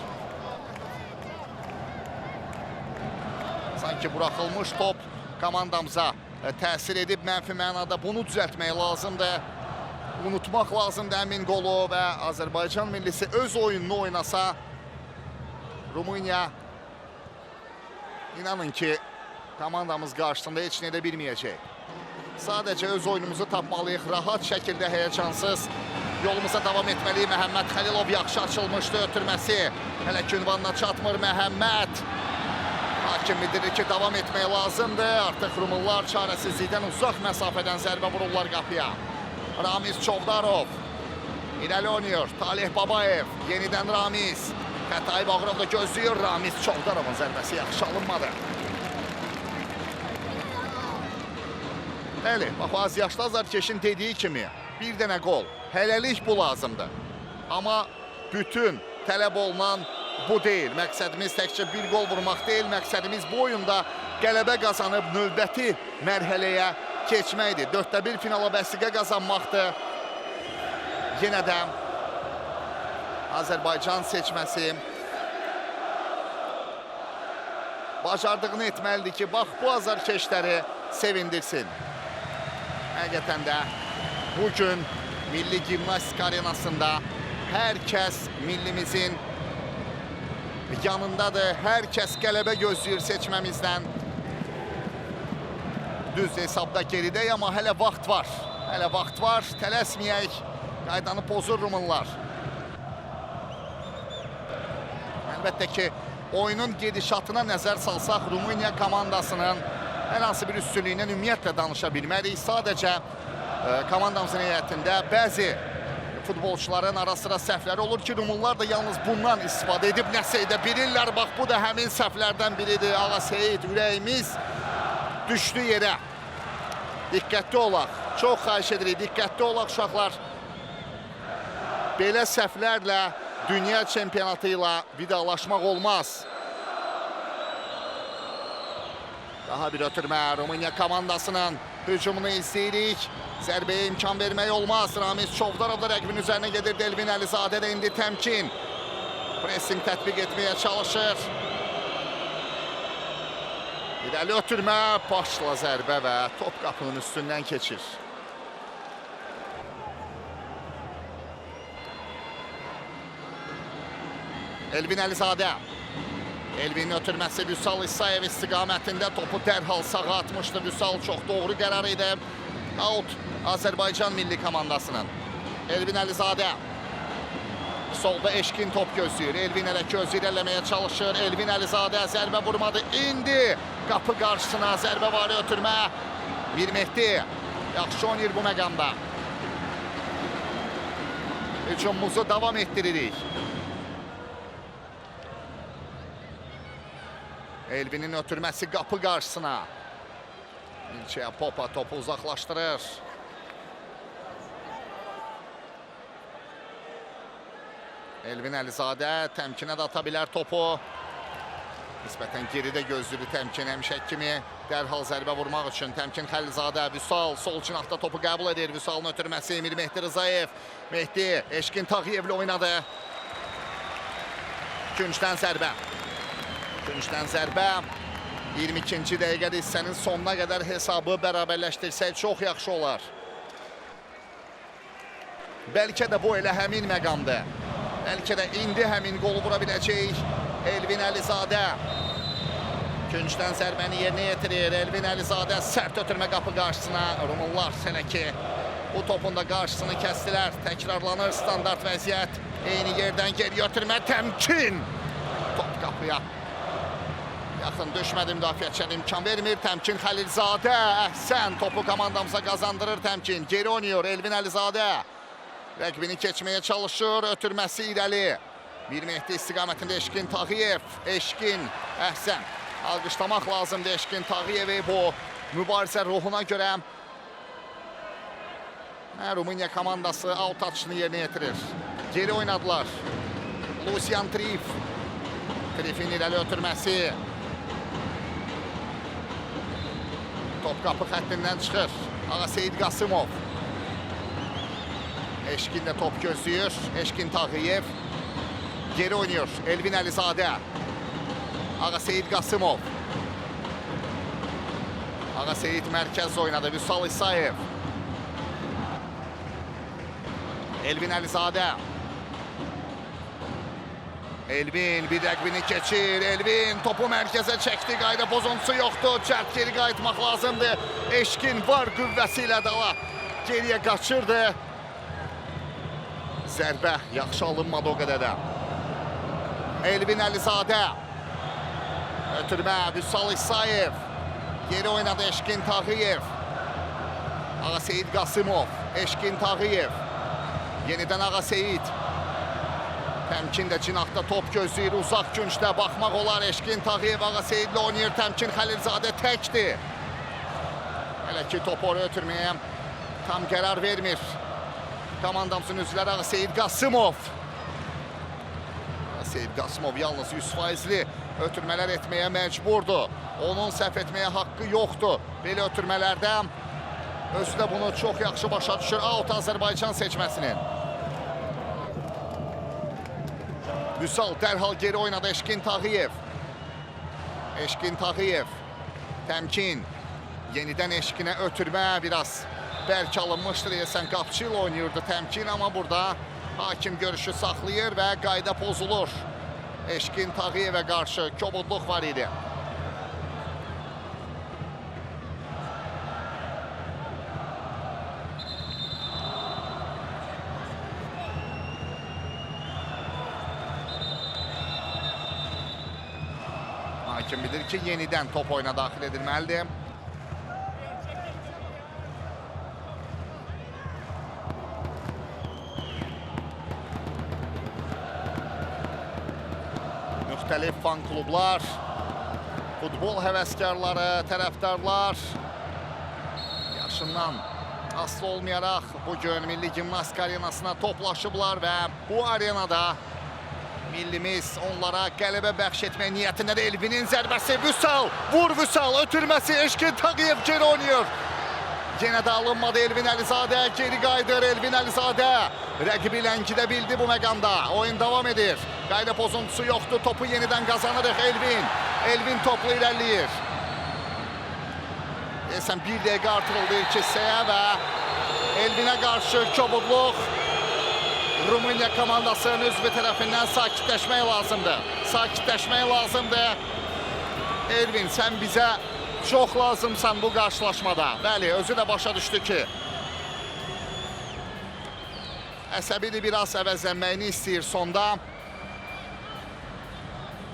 Sanki buraxılmış top komandamıza təsir edib mənfi mənada. Bunu düzəltmək lazımdır. Unutmaq lazımdır həmin qolu və Azərbaycan millisi öz oyununu oynasa Rumıniya, inanın ki, komandamız qarşısında heç nə edə bilməyəcək. Sadəcə öz oyunumuzu tapmalıyıq. Rahat şəkildə, həyəcansız yolumuza davam etməliyik. Məhəmməd Xəlilov yaxşı açılmışdı ötürməsi. Hələ ki ünvanına çatmır Məhəmməd. Hakim bildirir ki, davam etmək lazımdır. Artıq Rumunlar çarəsizlikdən uzaq məsafədən zərbə vururlar qapıya. Ramiz Çovdarov irəli oynayır. Taleh Babayev, yenidən Ramiz. Xətai Bağırov da gözləyir. Ramiz Çovdarovun zərbəsi yaxşı alınmadı. Bəli, bax o az yaşlı azarkeşin dediyi kimi bir dənə qol. Hələlik bu lazımdır. Amma bütün tələb olunan bu deyil. Məqsədimiz təkcə bir qol vurmaq deyil. Məqsədimiz bu oyunda qələbə qazanıb növbəti mərhələyə keçməkdir. 4-1 finala vəsiqə qazanmaqdır. Yenə də Azərbaycan seçməsi bacardığını etməlidir ki, bax bu azarkeşləri sevindirsin. Həqiqətən də bugün Milli Gimnastika Arenasında hər kəs millimizin yanındadır. Hər kəs qələbə gözləyir seçməmizdən. Düz hesabda geridəyik, amma hələ vaxt var. Hələ vaxt var. Tələsməyək. Qaydanı pozur Rumunlar. Əlbəttə ki, oyunun gedişatına nəzər salsaq, Rumıniya komandasının hər hansı bir üstünlüyündən ümumiyyətlə danışa bilmərik. Sadəcə komandamızın heyətində bəzi futbolçuların ara-sıra səhvləri olur ki, Rumunlar da yalnız bundan istifadə edib nəsə edə bilirlər. Bax, bu da həmin səhvlərdən biridir. Ağa Seyid, ürəyimiz düşdü yerə. Diqqətli olaq. Çox xahiş edirik, diqqətli olaq uşaqlar. Belə səhvlərlə dünya çempionatı ilə vidalaşmaq olmaz. Daha bir ötürmə Rumıniya komandasının hücumunu izləyirik. Zərbəyə imkan vermək olmaz. Ramiz Çovdarov da rəqibin üzərinə gedir. Elvin Əlizadə də indi təmkin. Pressing tətbiq etməyə çalışır. İrəli ötürmə, başla zərbə və top qapının üstündən keçir. Elvin Əlizadə. Elvinin ötürməsi Vüsal İsayev istiqamətində, topu dərhal sağa atmışdı Vüsal. Çox doğru qərar idi. Out Azərbaycan milli komandasının. Elvin Əlizadə. Solda Eşkin top gözləyir. Elvin hələ ki özü irəliləməyə çalışır. Elvin Əlizadə zərbə vurmadı. İndi qapı qarşısına zərbə var, ötürmə. Mir Mehdi yaxşı oynayır bu məqamda. Hücumumuzu davam etdiririk. Elvinin ötürməsi qapı qarşısına. Mircea Popa topu uzaqlaşdırır. Elvin Əlizadə təmkinə də ata bilər topu. Nisbətən geridə gözləyir təmkin həmişə kimi. Dərhal zərbə vurmaq üçün Təmkin Xəlilzadə, Vüsal sol cinahda topu qəbul edir. Vüsalın ötürməsi Emir Mehdi Rızayev. Mehdi Eşkin Tağıyevlə oynadı. Küncdən zərbə. Küncdən zərbə. 22-ci dəqiqədə hissənin sonuna qədər hesabı bərabərləşdirsək çox yaxşı olar. Bəlkə də bu elə həmin məqamdır. Bəlkə də indi həmin qolu vura biləcək Elvin Əlizadə. Küncdən zərbəni yerinə yetirir. Elvin Əlizadə sərt ötürmə qapı qarşısına. Rumunlar hələ ki bu topun da qarşısını kəsdilər. Təkrarlanır standart vəziyyət. Eyni yerdən geri ötürmə, təmkin. Top qapıya Yaxın düşmədi, müdafiəçiyə imkan vermir. Təmkin Xəlilzadə, əhsən, topu komandamıza qazandırır Təmkin. Geri oynayır Elvin Əlizadə. Rəqibini keçməyə çalışır, ötürməsi irəli. Bir Mehdi istiqamətində Eşkin Tağıyev. Eşkin, əhsən. Alqışlamaq lazımdır Eşkin Tağıyevi bu mübarizə ruhuna görə. Rumıniya komandası out atışını yerinə yetirir. Geri oynadılar. Lucian Trif. Trifin irəli ötürməsi. Top qapı xəttindən çıxır. Ağa Seyid Qasımov. Eşkin də top gözləyir. Eşkin Tağıyev. Geri oynayır. Elvin Əlizadə. Ağa Seyid Qasımov. Ağa Seyid mərkəz oynadı. Vüsal İsayev. Elvin Əlizadə. Elvin bir rəqibini keçir. Elvin topu mərkəzə çəkdi. Qayda pozuntusu yoxdur. Cəld geri qayıtmaq lazımdır. Eşkin var qüvvəsi ilə dala geriyə qaçırdı. Zərbə yaxşı alınmadı o qədər də. Elvin Əlizadə. Ötürmə Vüsal İsayev. Geri oynadı Eşkin Tağıyev. Ağa Seyid Qasımov. Eşkin Tağıyev. Yenidən Ağa Seyid. Təmkin də cinahda top gözləyir. Uzaq küncdə baxmaq olar. Eşkin Tağıyev Ağa Seyidlə oynayır. Təmkin Xəlilzadə təkdir. Hələ ki topu oraya ötürməyə tam qərar vermir. Komandamızın üzvləri Ağa Seyid Qasımov. Ağa Seyid Qasımov yalnız 100%li ötürmələr etməyə məcburdur. Onun səhv etməyə haqqı yoxdur. Belə ötürmələrdə özü də bunu çox yaxşı başa düşür. Out Azərbaycan seçməsinin. Vüsal dərhal geri oynadı Eşkin Tağıyev. Eşkin Tağıyev. Təmkin. Yenidən Eşkinə ötürmə biraz bərk alınmışdır. Deyəsən qapçı ilə oynayırdı Təmkin, amma burada hakim görüşü saxlayır və qayda pozulur. Eşkin Tağıyevə qarşı kobudluq var idi. Hakim bilir ki, yenidən top oyuna daxil edilməlidir. Müxtəlif fan klublar, futbol həvəskarları, tərəfdarlar yaşından asılı olmayaraq bugün Milli Gimnastika Arenasına toplaşıblar və bu arenada millimiz onlara qələbə bəxş etmək niyyətindədir. Elvinin zərbəsi, Vüsal, vur Vüsal, ötürməsi, Eşkin Tağıyev geri oynayır. Yenə də alınmadı Elvin Əlizadə, geri qayıdır Elvin Əlizadə. Rəqibi ləngidə bildi bu məqamda. Oyun davam edir. Qayda pozuntusu yoxdur, topu yenidən qazanırıq Elvin. Elvin toplu irəliləyir. Deyəsən bir dəqiqə artırıldı ilk hissəyə və Elvinə qarşı kobudluq. Rumıniya komandasının üzvü tərəfindən sakitləşmək lazımdır. Sakitləşmək lazımdır. Elvin, sən bizə çox lazımsan bu qarşılaşmada. Bəli, özü də başa düşdü ki, əsəbidir, biraz əvəzlənməyini istəyir sonda.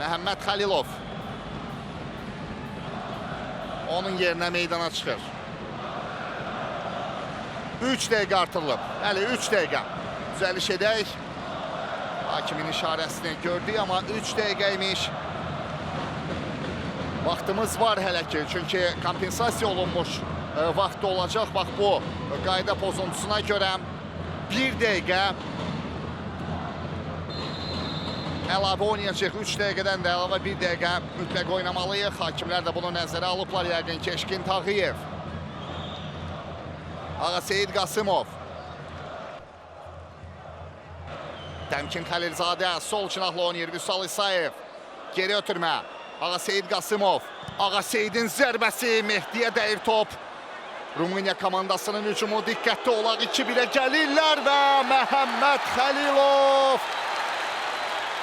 Məhəmməd Xəlilov onun yerinə meydana çıxır. 3 dəqiqə artırılıb. Bəli, 3 dəqiqə. Düzəliş edək. Hakimin işarəsini gördük, amma 3 dəqiqə imiş. Vaxtımız var hələ ki, çünki kompensasiya olunmuş vaxt olacaq. Bax bu qayda pozuntusuna görə 1 dəqiqə əlavə oynayacaq. 3 dəqiqədən də əlavə 1 dəqiqə mütləq oynamalıyıq. Hakimlər də bunu nəzərə alıblar yəqin ki. Eşkin Tağıyev. Ağa Seyid Qasımov. Təmkin Xəlilzadə sol cinahla oynayır. Vüsal İsayev. Geri ötürmə. Ağa Seyid Qasımov. Ağa Seyidin zərbəsi Mehdiyə dəyir top. Rumıniya komandasının hücumu, diqqətli olaq, 2-1-ə gəlirlər və Məhəmməd Xəlilov.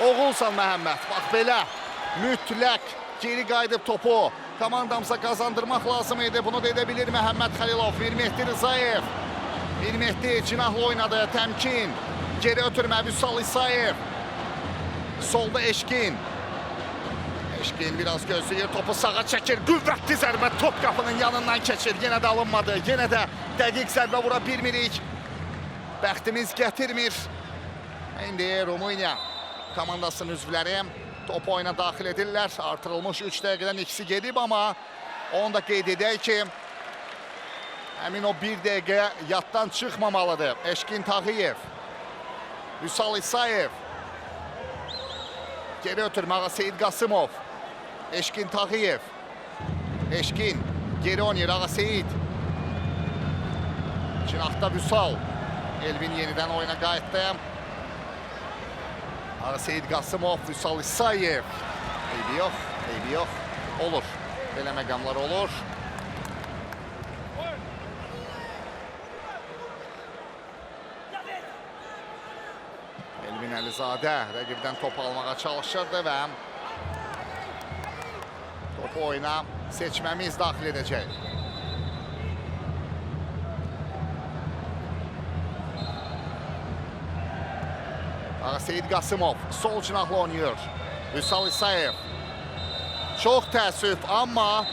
Oğulsan Məhəmməd, bax belə mütləq geri qayıdıb topu komandamıza qazandırmaq lazım idi. Bunu da edə bilir Məhəmməd Xəlilov. Mir Mehdi Rızayev. Mir Mehdi cinahla oynadı. Təmkin. Geri ötürmə Vüsal İsayev. Solda Eşkin. Eşkin biraz gözləyir, topu sağa çəkir. Qüvvətli zərbə top qapının yanından keçir. Yenə də alınmadı. Yenə də dəqiq zərbə vura bilmirik. Bəxtimiz gətirmir. İndi Rumıniya komandasının üzvləri topu oyuna daxil edirlər. Artırılmış 3 dəqiqədən ikisi gedib, amma onu da qeyd edək ki, həmin o 1 dəqiqə yaddan çıxmamalıdır. Eşkin Tağıyev, Vüsal İsayev, geri ötürmə Ağaseyid Qasımov, Eşkin Tağıyev, Eşkin geri oynayır Ağaseyid. Cinahda Vüsal, Elvin yenidən oyuna qayıtdı. Ağaseyid Qasımov, Vüsal İsayev. Eybi yox, eybi yox. Olur. Belə məqamlar olur. Elvin Əlizadə rəqibdən topu almağa çalışırdı və topu oyuna seçməmiz daxil edəcək. Ağaseyid Qasımov sol cinahla oynayır. Vüsal İsayev. Çox təəssüf, amma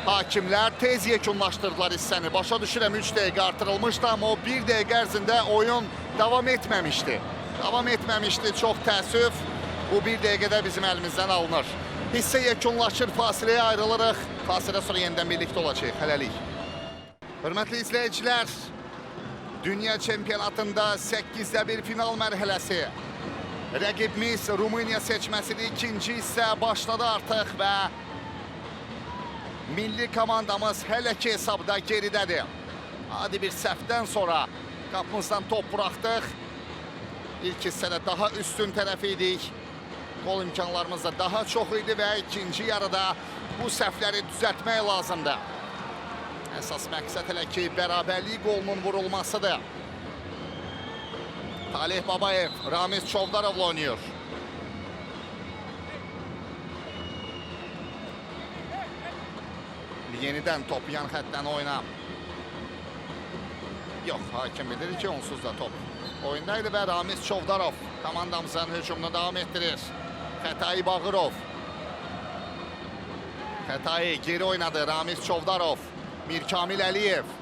hakimlər tez yekunlaşdırdılar hissəni. Başa düşürəm 3 dəqiqə artırılmışdı, amma o 1 dəqiqə ərzində oyun davam etməmişdi. Davam etməmişdi, çox təəssüf. Bu 1 dəqiqədə bizim əlimizdən alınır. Hissə yekunlaşır, fasiləyə ayrılırıq. Fasilə sonra yenidən birlikdə olacağıq. Hələlik. Hörmətli izləyicilər, Dünya Çempionatında 8-də 1 final mərhələsi. Rəqibimiz Rumıniya seçməsidir. İkinci hissə başladı artıq və milli komandamız hələ ki hesabda geridədir. Adi bir səhvdən sonra qapımızdan top buraxdıq. İlk hissədə daha üstün tərəf idik. Qol imkanlarımız da daha çox idi və ikinci yarıda bu səhvləri düzəltmək lazımdır. Əsas məqsəd hələ ki bərabərlik qolunun vurulmasıdır. Talih Babayev, Ramiz Çovdarovla oynuyor. Yenidən top yan xəttdən oyuna. Yox, hakim bildirir ki, onsuz da top oyundaydı və Ramiz Çovdarov komandamızın hücumunu davam etdirir. Xətai Bağırov. Xətai geri oynadı Ramiz Çovdarov. Mirkamil Əliyev.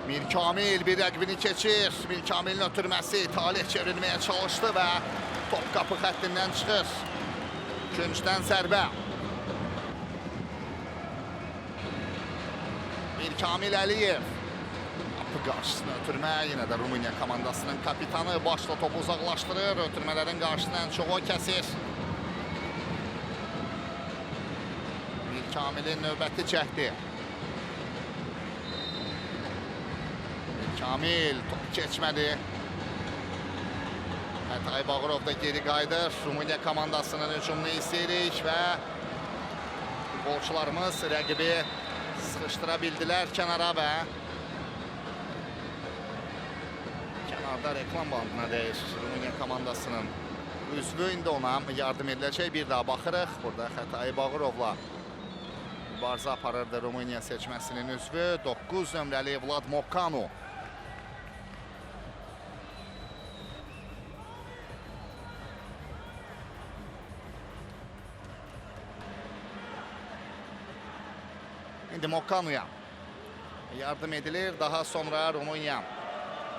Mirkamil bir rəqibini keçir. Mirkamilin ötürməsi Talih çevrilməyə çalışdı və top qapı xəttindən çıxır. Küncdən zərbə. Mirkamil Əliyev. Qapı qarşısına ötürmə. Yenə də Rumıniya komandasının kapitanı başla topu uzaqlaşdırır. Ötürmələrin qarşısını ən çox o kəsir. Mirkamilin növbəti cəhdi. Kamil top keçmədi. Xətai Bağırov da geri qayıdır. Rumıniya komandasının hücumunu izləyirik və futbolçularımız rəqibi sıxışdıra bildilər kənara və kənarda reklam bandına dəyir Rumıniya komandasının üzvü. İndi ona yardım ediləcək. Bir daha baxırıq. Burada Xətai Bağırovla mübarizə aparırdı Rumıniya seçməsinin üzvü. 9 nömrəli Vlad Mokanu. İndi Mokanu'ya yardım edilir. Daha sonra Rumıniya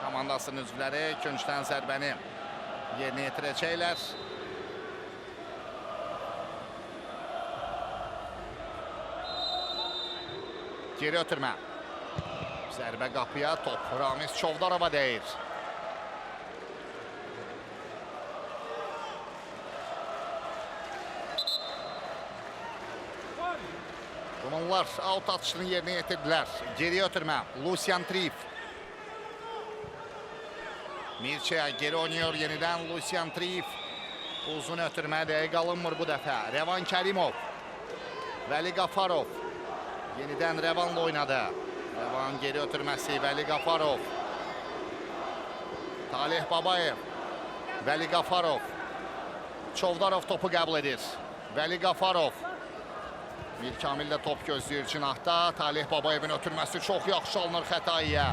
komandasının üzvləri küncdən zərbəni yerinə yetirəcəklər. Geri ötürmə. Zərbə qapıya, top Ramiz Çovdarova dəyir. Rumunlar out atışını yerinə yetirdilər. Geriye ötürmə. Lucian Trif. Mircea geri oynuyor yeniden Lucian Trif. Uzun ötürmə dəqiq alınmır bu dəfə. Revan Kərimov. Vəli Qafarov. Yenidən Revan'la oynadı. Revan geri ötürməsi Vəli Qafarov. Talih Babayev. Vəli Qafarov. Çovdarov topu qəbul edir. Vəli Qafarov. Mirkamil də top gözləyir cinahda. Talih Babayevin ötürməsi çox yaxşı alınır Xətaiyə.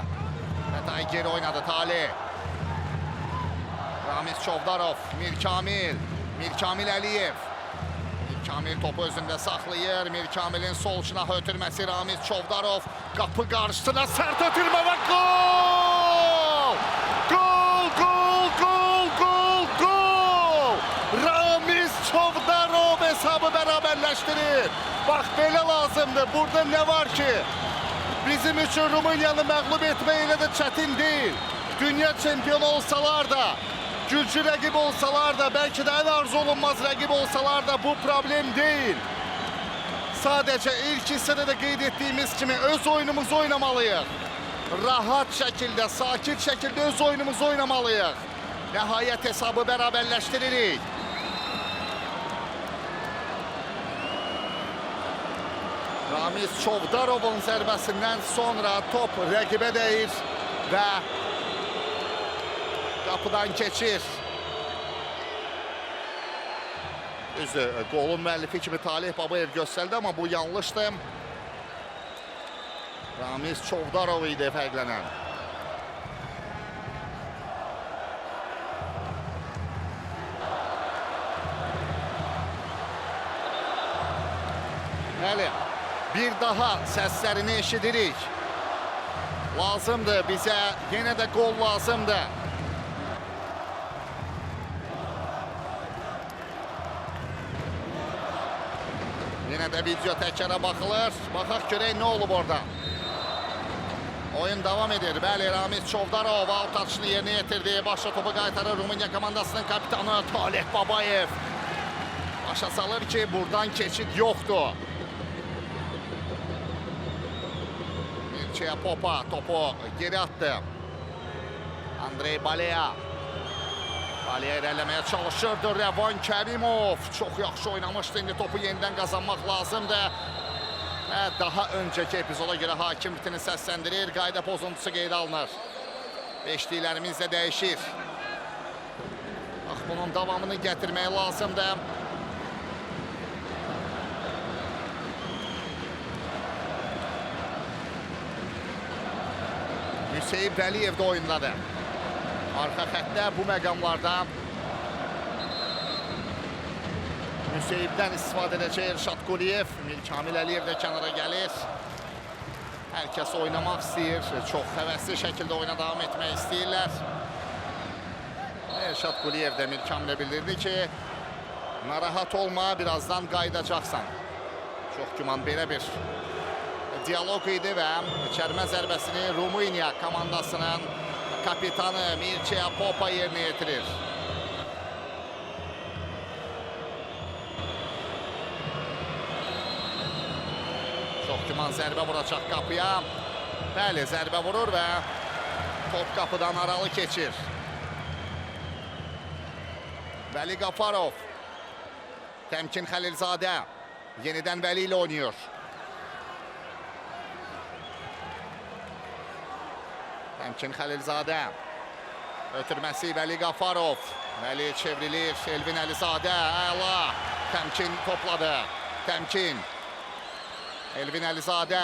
Xətai geri oynadı Talih. Ramiz Çovdarov, Mirkamil, Mirkamil Əliyev. Mirkamil topu özündə saxlayır. Mirkamilin sol cinahı ötürməsi Ramiz Çovdarov. Qapı qarşısına sərt ötürmə və gol! Gol, gol, gol, gol, gol! Ramiz Çovdarov hesabı bərabərləşdirir. Bax belə lazımdır. Burada nə var ki? Bizim üçün Rumıniyanı məğlub etmək elə də çətin deyil. Dünya çempionu olsalar da, güclü rəqib olsalar da, bəlkə də ən arzu olunmaz rəqib olsalar da bu problem deyil. Sadəcə ilk hissədə də qeyd etdiyimiz kimi öz oyunumuzu oynamalıyıq. Rahat şəkildə, sakit şəkildə öz oyunumuzu oynamalıyıq. Nəhayət hesabı bərabərləşdiririk. Ramiz Çovdarovun zərbəsindən sonra top rəqibə dəyir və qapıdan keçir. Düzdür, qolun müəllifi kimi Talih Babayev göstərdi, amma bu yanlışdı. Ramiz Çovdarov idi fərqlənən. Bəli, bir daha səslərini eşidirik. Lazımdır bizə, yenə də qol lazımdır. Yenə də video təkrara baxılır. Baxaq görək nə olub orada. Oyun davam edir. Bəli, Ramiz Çovdarov out atışını yerinə yetirdi. Başa topu qaytarır Rumıniya komandasının kapitanı Talih Babayev. Başa salır ki, buradan keçid yoxdur. Mircea Popa topu geri attı. Andrei Balea. Balea irəliləməyə çalışırdı. Rəvan Kərimov çox yaxşı oynamışdı. İndi topu yenidən qazanmaq lazımdır. Və daha öncəki epizoda görə hakim bitini səsləndirir. Qayda pozuntusu qeydə alınır. Beşliklərimiz də dəyişir. Bax, bunun davamını gətirmək lazımdır. Hüseyin Vəliyev də oyundadır. Arxa xəttdə bu məqamlarda Müseyibdən istifadə edəcək Elşad Quliyev. Mirkamil Əliyev də kənara gəlir. Hər kəs oynamaq istəyir. Çox həvəsli şəkildə oyuna davam etmək istəyirlər. Elşad Quliyev də Mirkamilə bildirdi ki, narahat olma, birazdan qayıdacaqsan. Çox güman belə bir diyalog idi və çərmə zərbəsini Rumıniya komandasının kapitanı Mircea Popa yerinə yetirir. Çox güman zərbə vuracaq qapıya. Bəli, zərbə vurur və top qapıdan aralı keçir. Vəli Qafarov. Təmkin Xəlilzadə yenidən Vəli ilə oynayır. Təmkin Xəlilzadə. Ötürməsi Vəli Qafarov. Vəli çevrilir. Elvin Əlizadə. Əla. Təmkin topladı. Təmkin. Elvin Əlizadə.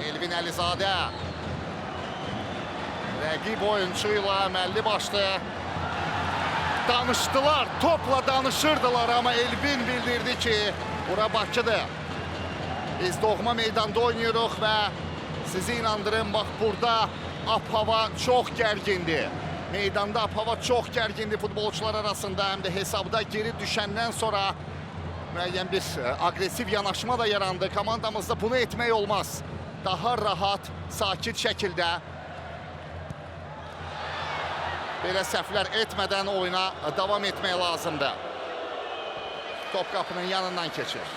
Elvin Əlizadə. Rəqib oyunçu ilə əməlli başlı danışdılar. Topla danışırdılar, amma Elvin bildirdi ki, bura Bakıdır. Biz doğma meydanda oynayırıq və sizi inandırım, bax burada ab-hava çox gərgindir. Meydanda ab-hava çox gərgindir futbolçular arasında, həm də hesabda geri düşəndən sonra müəyyən bir aqressiv yanaşma da yarandı. Komandamızda bunu etmək olmaz. Daha rahat, sakit şəkildə belə səhvlər etmədən oyuna davam etmək lazımdır. Top qapının yanından keçir.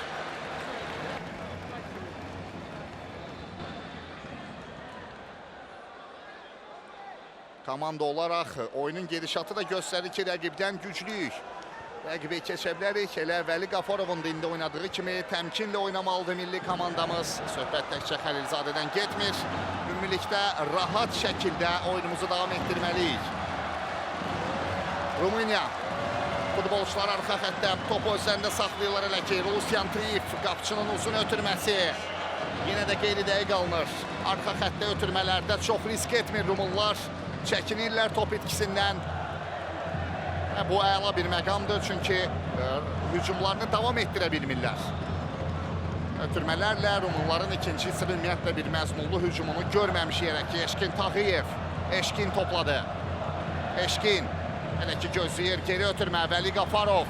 Komanda olaraq oyunun gedişatı da göstərir ki, rəqibdən güclüyük. Rəqibi keçə bilərik. Elə Vəli Qafarovun da indi oynadığı kimi təmkinlə oynamalıdır milli komandamız. Söhbət təkcə Xəlilzadədən getmir. Ümumilikdə rahat şəkildə oyunumuzu davam etdirməliyik. Rumıniya futbolçular arxa xəttdə topu özlərində saxlayırlar elə ki, Lucian Triif qapçının uzun ötürməsi. Yenə də qeyri-dəqiq alınır. Arxa xəttdə ötürmələrdə çox risk etmir Rumunlar. Çəkinirlər top itkisindən. Və bu əla bir məqamdır, çünki Hücumlarını davam etdirə bilmirlər. Ötürmələrlə Rumunların ikinci hissədə ümumiyyətlə bir məzmunlu hücumunu görməmişik hələ ki. Eşkin Tağıyev. Eşkin topladı. Eşkin hələ ki gözləyir. Geri ötürmə. Vəli Qafarov.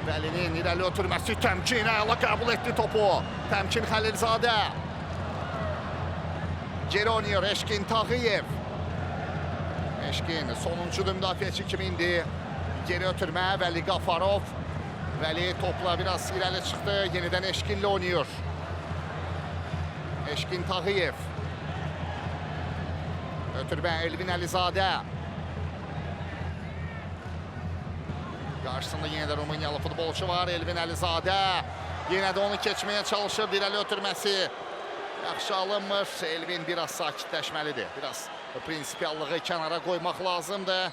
Vəlinin irəli ötürməsi, Təmkin əla qəbul etdi topu. Təmkin Xəlilzadə. Geri oynayır Eşkin Tağıyev. Eşkin sonuncu müdafiəçi kimi indi. Geri ötürmə Vəli Qafarov. Vəli topla biraz irəli çıxdı. Yenidən Eşkinlə oynayır. Eşkin Tağıyev. Ötürmə Elvin Əlizadə. Qarşısında yenə də Rumıniyalı futbolçu var, Elvin Əlizadə. Yenə də onu keçməyə çalışır, irəli ötürməsi yaxşı alınmır. Elvin biraz sakitləşməlidir. Biraz prinsipiallığı kənara qoymaq lazımdır.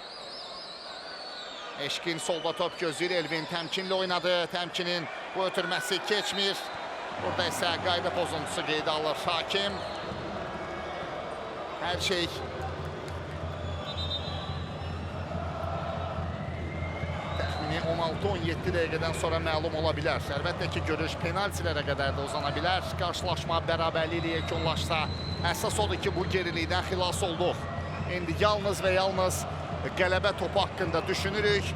Eşkin solda top gözləyir. Elvin təmkinli oynadı. Təmkinin bu ötürməsi keçmir. Burada isə qayda pozuntusu qeydə alır hakim. Hər şey təxmini 16-17 dəqiqədən sonra məlum ola bilər. Əlbəttə ki, görüş penaltilərə qədər də uzana bilər. Qarşılaşma bərabərliklə ilə yekunlaşsa, əsas odur ki, bu gerilikdən xilas olduq. İndi yalnız və yalnız qələbə topu haqqında düşünürük.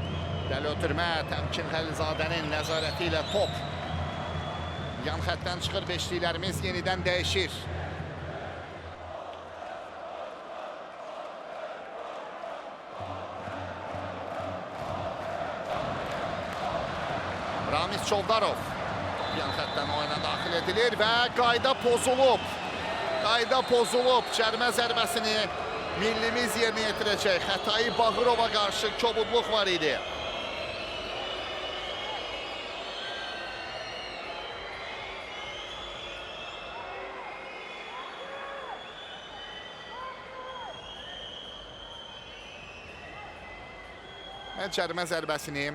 Dəli ötürmə, Təmkin Xəlilzadənin nəzarəti ilə top yan xəttdən çıxır. Beşliklərimiz yenidən dəyişir. Ramiz Çovdarov yan xəttdən oyuna daxil edilir və qayda pozulub. Qayda pozulub. Cərimə zərbəsini millimiz yerinə yetirəcək. Xətai Bağırova qarşı kobudluq var idi. Və cərimə zərbəsini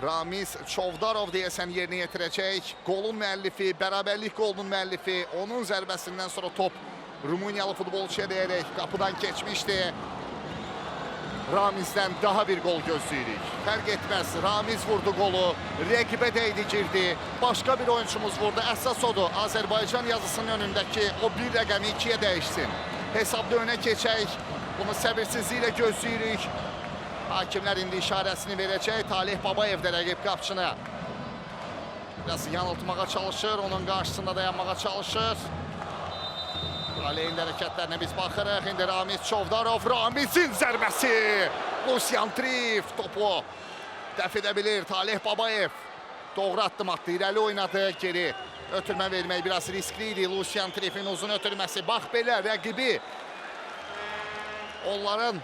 Ramiz Çovdarov deyəsən yerinə yetirəcək. Qolun müəllifi, bərabərlik qolunun müəllifi. Onun zərbəsindən sonra top Rumıniyalı futbolçuya dəyərək qapıdan keçmişdi. Ramizdən daha bir qol gözləyirik. Fərq etməz. Ramiz vurdu qolu, rəqibə dəydi, girdi. Başqa bir oyunçumuz vurdu. Əsas odur. Azərbaycan yazısının önündəki o bir rəqəmi ikiyə dəyişsin. Hesabda önə keçək. Bunu səbirsizliklə gözləyirik. Hakimlər indi işarəsini verəcək. Talih Babayev də rəqib qapçını biraz yanıltmağa çalışır. Onun qarşısında dayanmağa çalışır. Talehin hərəkətlərinə biz baxırıq. İndi Ramiz Çovdarov. Ramizin zərbəsi. Lucian Trif topu dəf edə bilir. Talih Babayev doğru addım atdı. İrəli oynadı. Geri ötürmə vermək biraz riskli idi. Lucian Trifin uzun ötürməsi. Bax belə rəqibi onların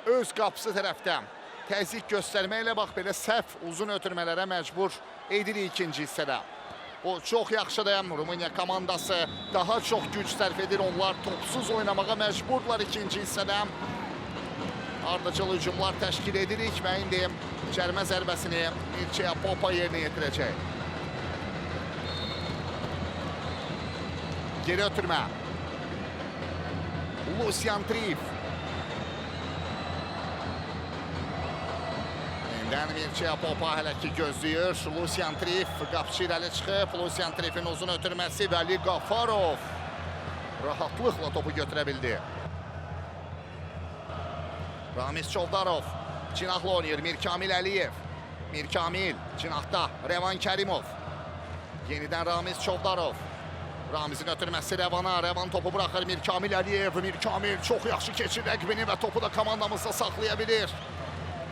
öz qapısı tərəfdən təzyiq göstərməklə bax belə səhv uzun ötürmələrə məcbur edirik ikinci hissədə. Bu çox yaxşıdır. Rumıniya komandası daha çox güc sərf edir. Onlar topsuz oynamağa məcburdular ikinci hissədə. Ardıcıl hücumlar təşkil edirik və indi cərimə zərbəsini Mircea Popa yerinə yetirəcək. Geri ötürmə. Lucian Trif. Yenidən Mircea Popa hələ ki gözləyir. Lucian Trif qapıçı irəli çıxıb. Lucian Trifin uzun ötürməsi, Vəli Qafarov rahatlıqla topu götürə bildi. Ramiz Çovdarov cinahla oynayır. Mirkamil Əliyev. Mirkamil cinahda Revan Kərimov. Yenidən Ramiz Çovdarov. Ramizin ötürməsi Revana. Revan topu bıraxır Mirkamil Əliyev. Mirkamil çox yaxşı keçir rəqibini və topu da komandamızda saxlaya bilir.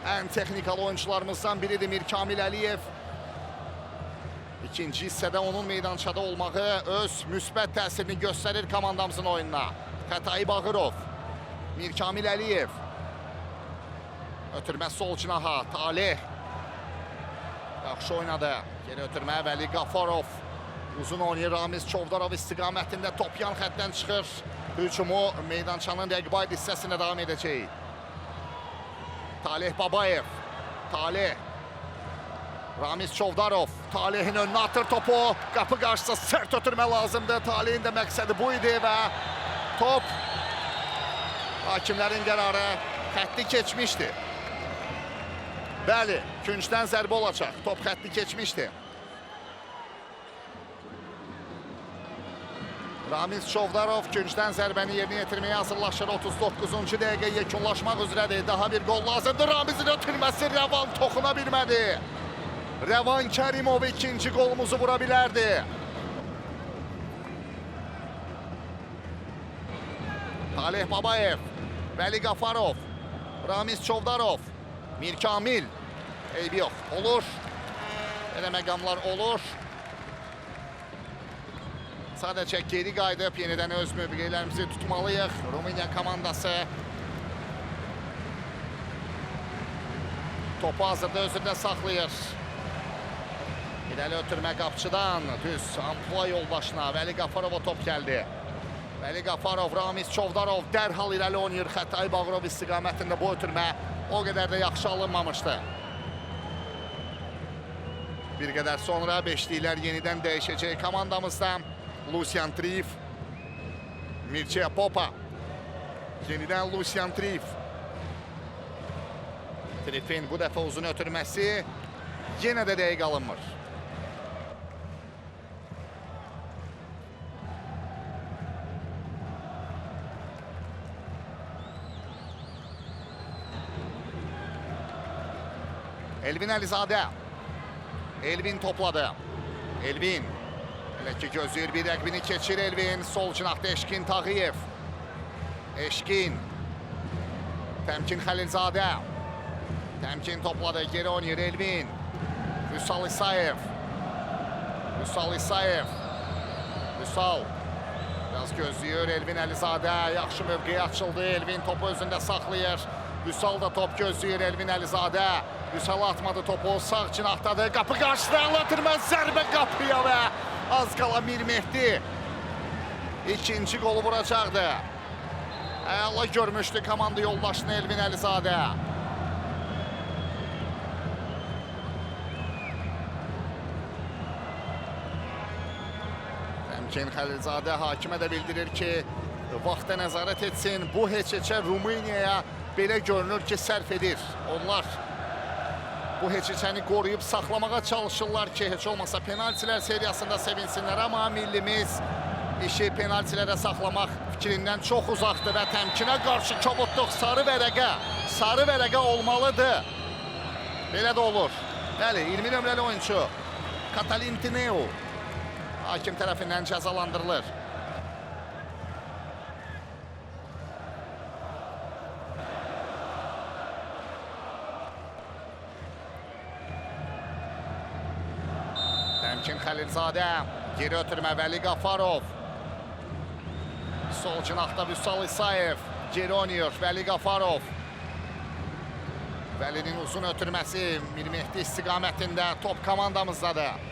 Ən texnikalı oyuncularımızdan biridir Mirkamil Əliyev. İkinci hissədə onun meydançada olmağı öz müsbət təsirini göstərir komandamızın oyununa. Xətai Bağırov. Mirkamil Əliyev. Ötürmə sol cinaha. Talih. Yaxşı oynadı. Geri ötürmə Vəli Qafarov. Uzun oynayır Ramiz Çovdarov istiqamətində, top yan xəttdən çıxır. Hücumu meydançanın rəqibə hissəsinə davam edəcək. Talih Babayev. Talih. Ramiz Çovdarov. Talihin önünə atır topu. Qapı qarşısında sərt ötürmə lazımdır. Talihin də məqsədi bu idi və top, hakimlərin qərarı, xətti keçmişdi. Bəli, küncdən zərbə olacaq. Top xətti keçmişdi. Ramiz Çovdarov küncdən zərbəni yerinə yetirməyə hazırlaşır. 39-cu dəqiqə yekunlaşmaq üzrədir. Daha bir gol lazımdır. Ramizin ötürməsi Rəvan toxuna bilmədi. Rəvan Kərimov ikinci golumuzu vura bilərdi. Taleh Babayev, Vəli Qafarov, Ramiz Çovdarov, Mirkamil. Eybi yox, olur. Belə məqamlar olur. Sadəcə geri qayıdıb yenidən öz mövqelərimizi tutmalıyıq. Rumıniya komandası topu hazırda özündə saxlayır. İrəli ötürmə qapçıdan düz ampula yoldaşına Vəli Qafarova top gəldi. Vəli Qafarov, Ramiz Çovdarov dərhal irəli oynayır. Xətai Bağırov istiqamətində bu ötürmə o qədər də yaxşı alınmamışdı. Bir qədər sonra beşliklər yenidən dəyişəcək komandamızda. Lucian Trif, Mircea Popa. Yenidən Lucian Trif. Trifin bu dəfə uzun ötürməsi yenə də dəqiq alınmır. Elvin Əlizadə. Elvin topladı. Elvin. Elə ki gözləyir, bir rəqibini keçir Elvin. Sol cinahda Eşkin Tağıyev. Eşkin. Təmkin Xəlilzadə. Təmkin topladı. Geri oynayır Elvin. Vüsal İsayev. Vüsal İsayev. Vüsal. Biraz gözləyir Elvin Əlizadə. Yaxşı mövqeyə açıldı. Elvin topu özündə saxlayır. Vüsal da top gözləyir Elvin Əlizadə. Vüsal atmadı topu. Sağ cinahdadır. Qapı qarşısına ötürmə zərbə qapıya və az qala Mir Mehdi ikinci qolu vuracaqdı. Əla görmüşdü komanda yoldaşını Elvin Əlizadə. Təmkin Xəlilzadə hakimə də bildirir ki, vaxta nəzarət etsin. Bu heç-heçə Rumuniyaya belə görünür ki, sərf edir. Onlar bu heç-heçəni qoruyub saxlamağa çalışırlar ki, heç olmasa penaltilər seriyasında sevinsinlər. Amma millimiz işi penaltilərə saxlamaq fikrindən çox uzaqdır və Təmkinə qarşı kobudluq sarı vərəqə. Sarı vərəqə olmalıdır. Belə də olur. Bəli, 20 nömrəli oyunçu Katalin Tineu hakim tərəfindən cəzalandırılır. Təmkin Xəlilzadə, geri ötürmə Vəli Qafarov. Sol cinahda Vüsal İsayev, geri oynayır Vəli Qafarov. Vəlinin uzun ötürməsi Mir Mehdi istiqamətində top komandamızdadır.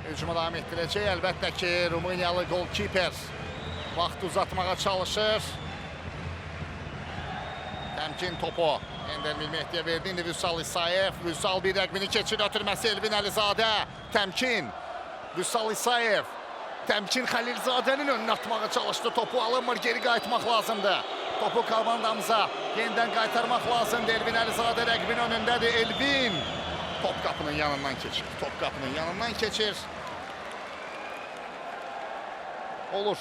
Hücumu davam etdirəcək. Əlbəttə ki, Rumıniyalı golkiper vaxt uzatmağa çalışır. Təmkin topu Ender Mir Mehdiyə verdi. İndi Vüsal İsayev. Vüsal bir rəqibini keçir. Ötürməsi Elvin Əlizadə. Təmkin. Vüsal İsayev. Təmkin Xəlilzadənin önünə atmağa çalışdı. Topu alınmır. Geri qayıtmaq lazımdır. Topu komandamıza yenidən qaytarmaq lazımdır. Elvin Əlizadə rəqibin önündədir. Elvin. Top qapının yanından keçir. Top qapının yanından keçir. Olur.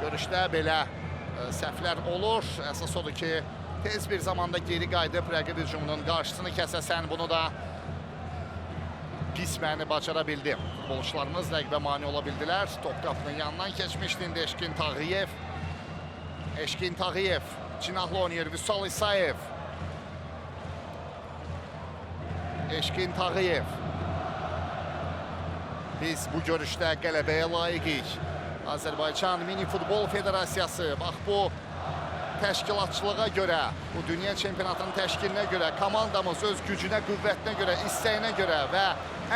Görüşdə belə səhvlər olur. Əsas odur ki, tez bir zamanda geri qayıdıb rəqib hücumunun qarşısını kəsəsən, bunu da qisməni bacara bildi. Futbolçularımız rəqibə mane ola bildilər. Top qapının yanından keçmişdi. İndi Eşkin Tağıyev. Eşkin Tağıyev cinahlı oynayır. Vüsal İsayev. Eşkin Tağıyev. Biz bu görüşdə qələbəyə layiqik. Azərbaycan Mini Futbol Federasiyası bax bu təşkilatçılığa görə, bu dünya çempionatının təşkilinə görə, komandamız öz gücünə, qüvvətinə görə, istəyinə görə və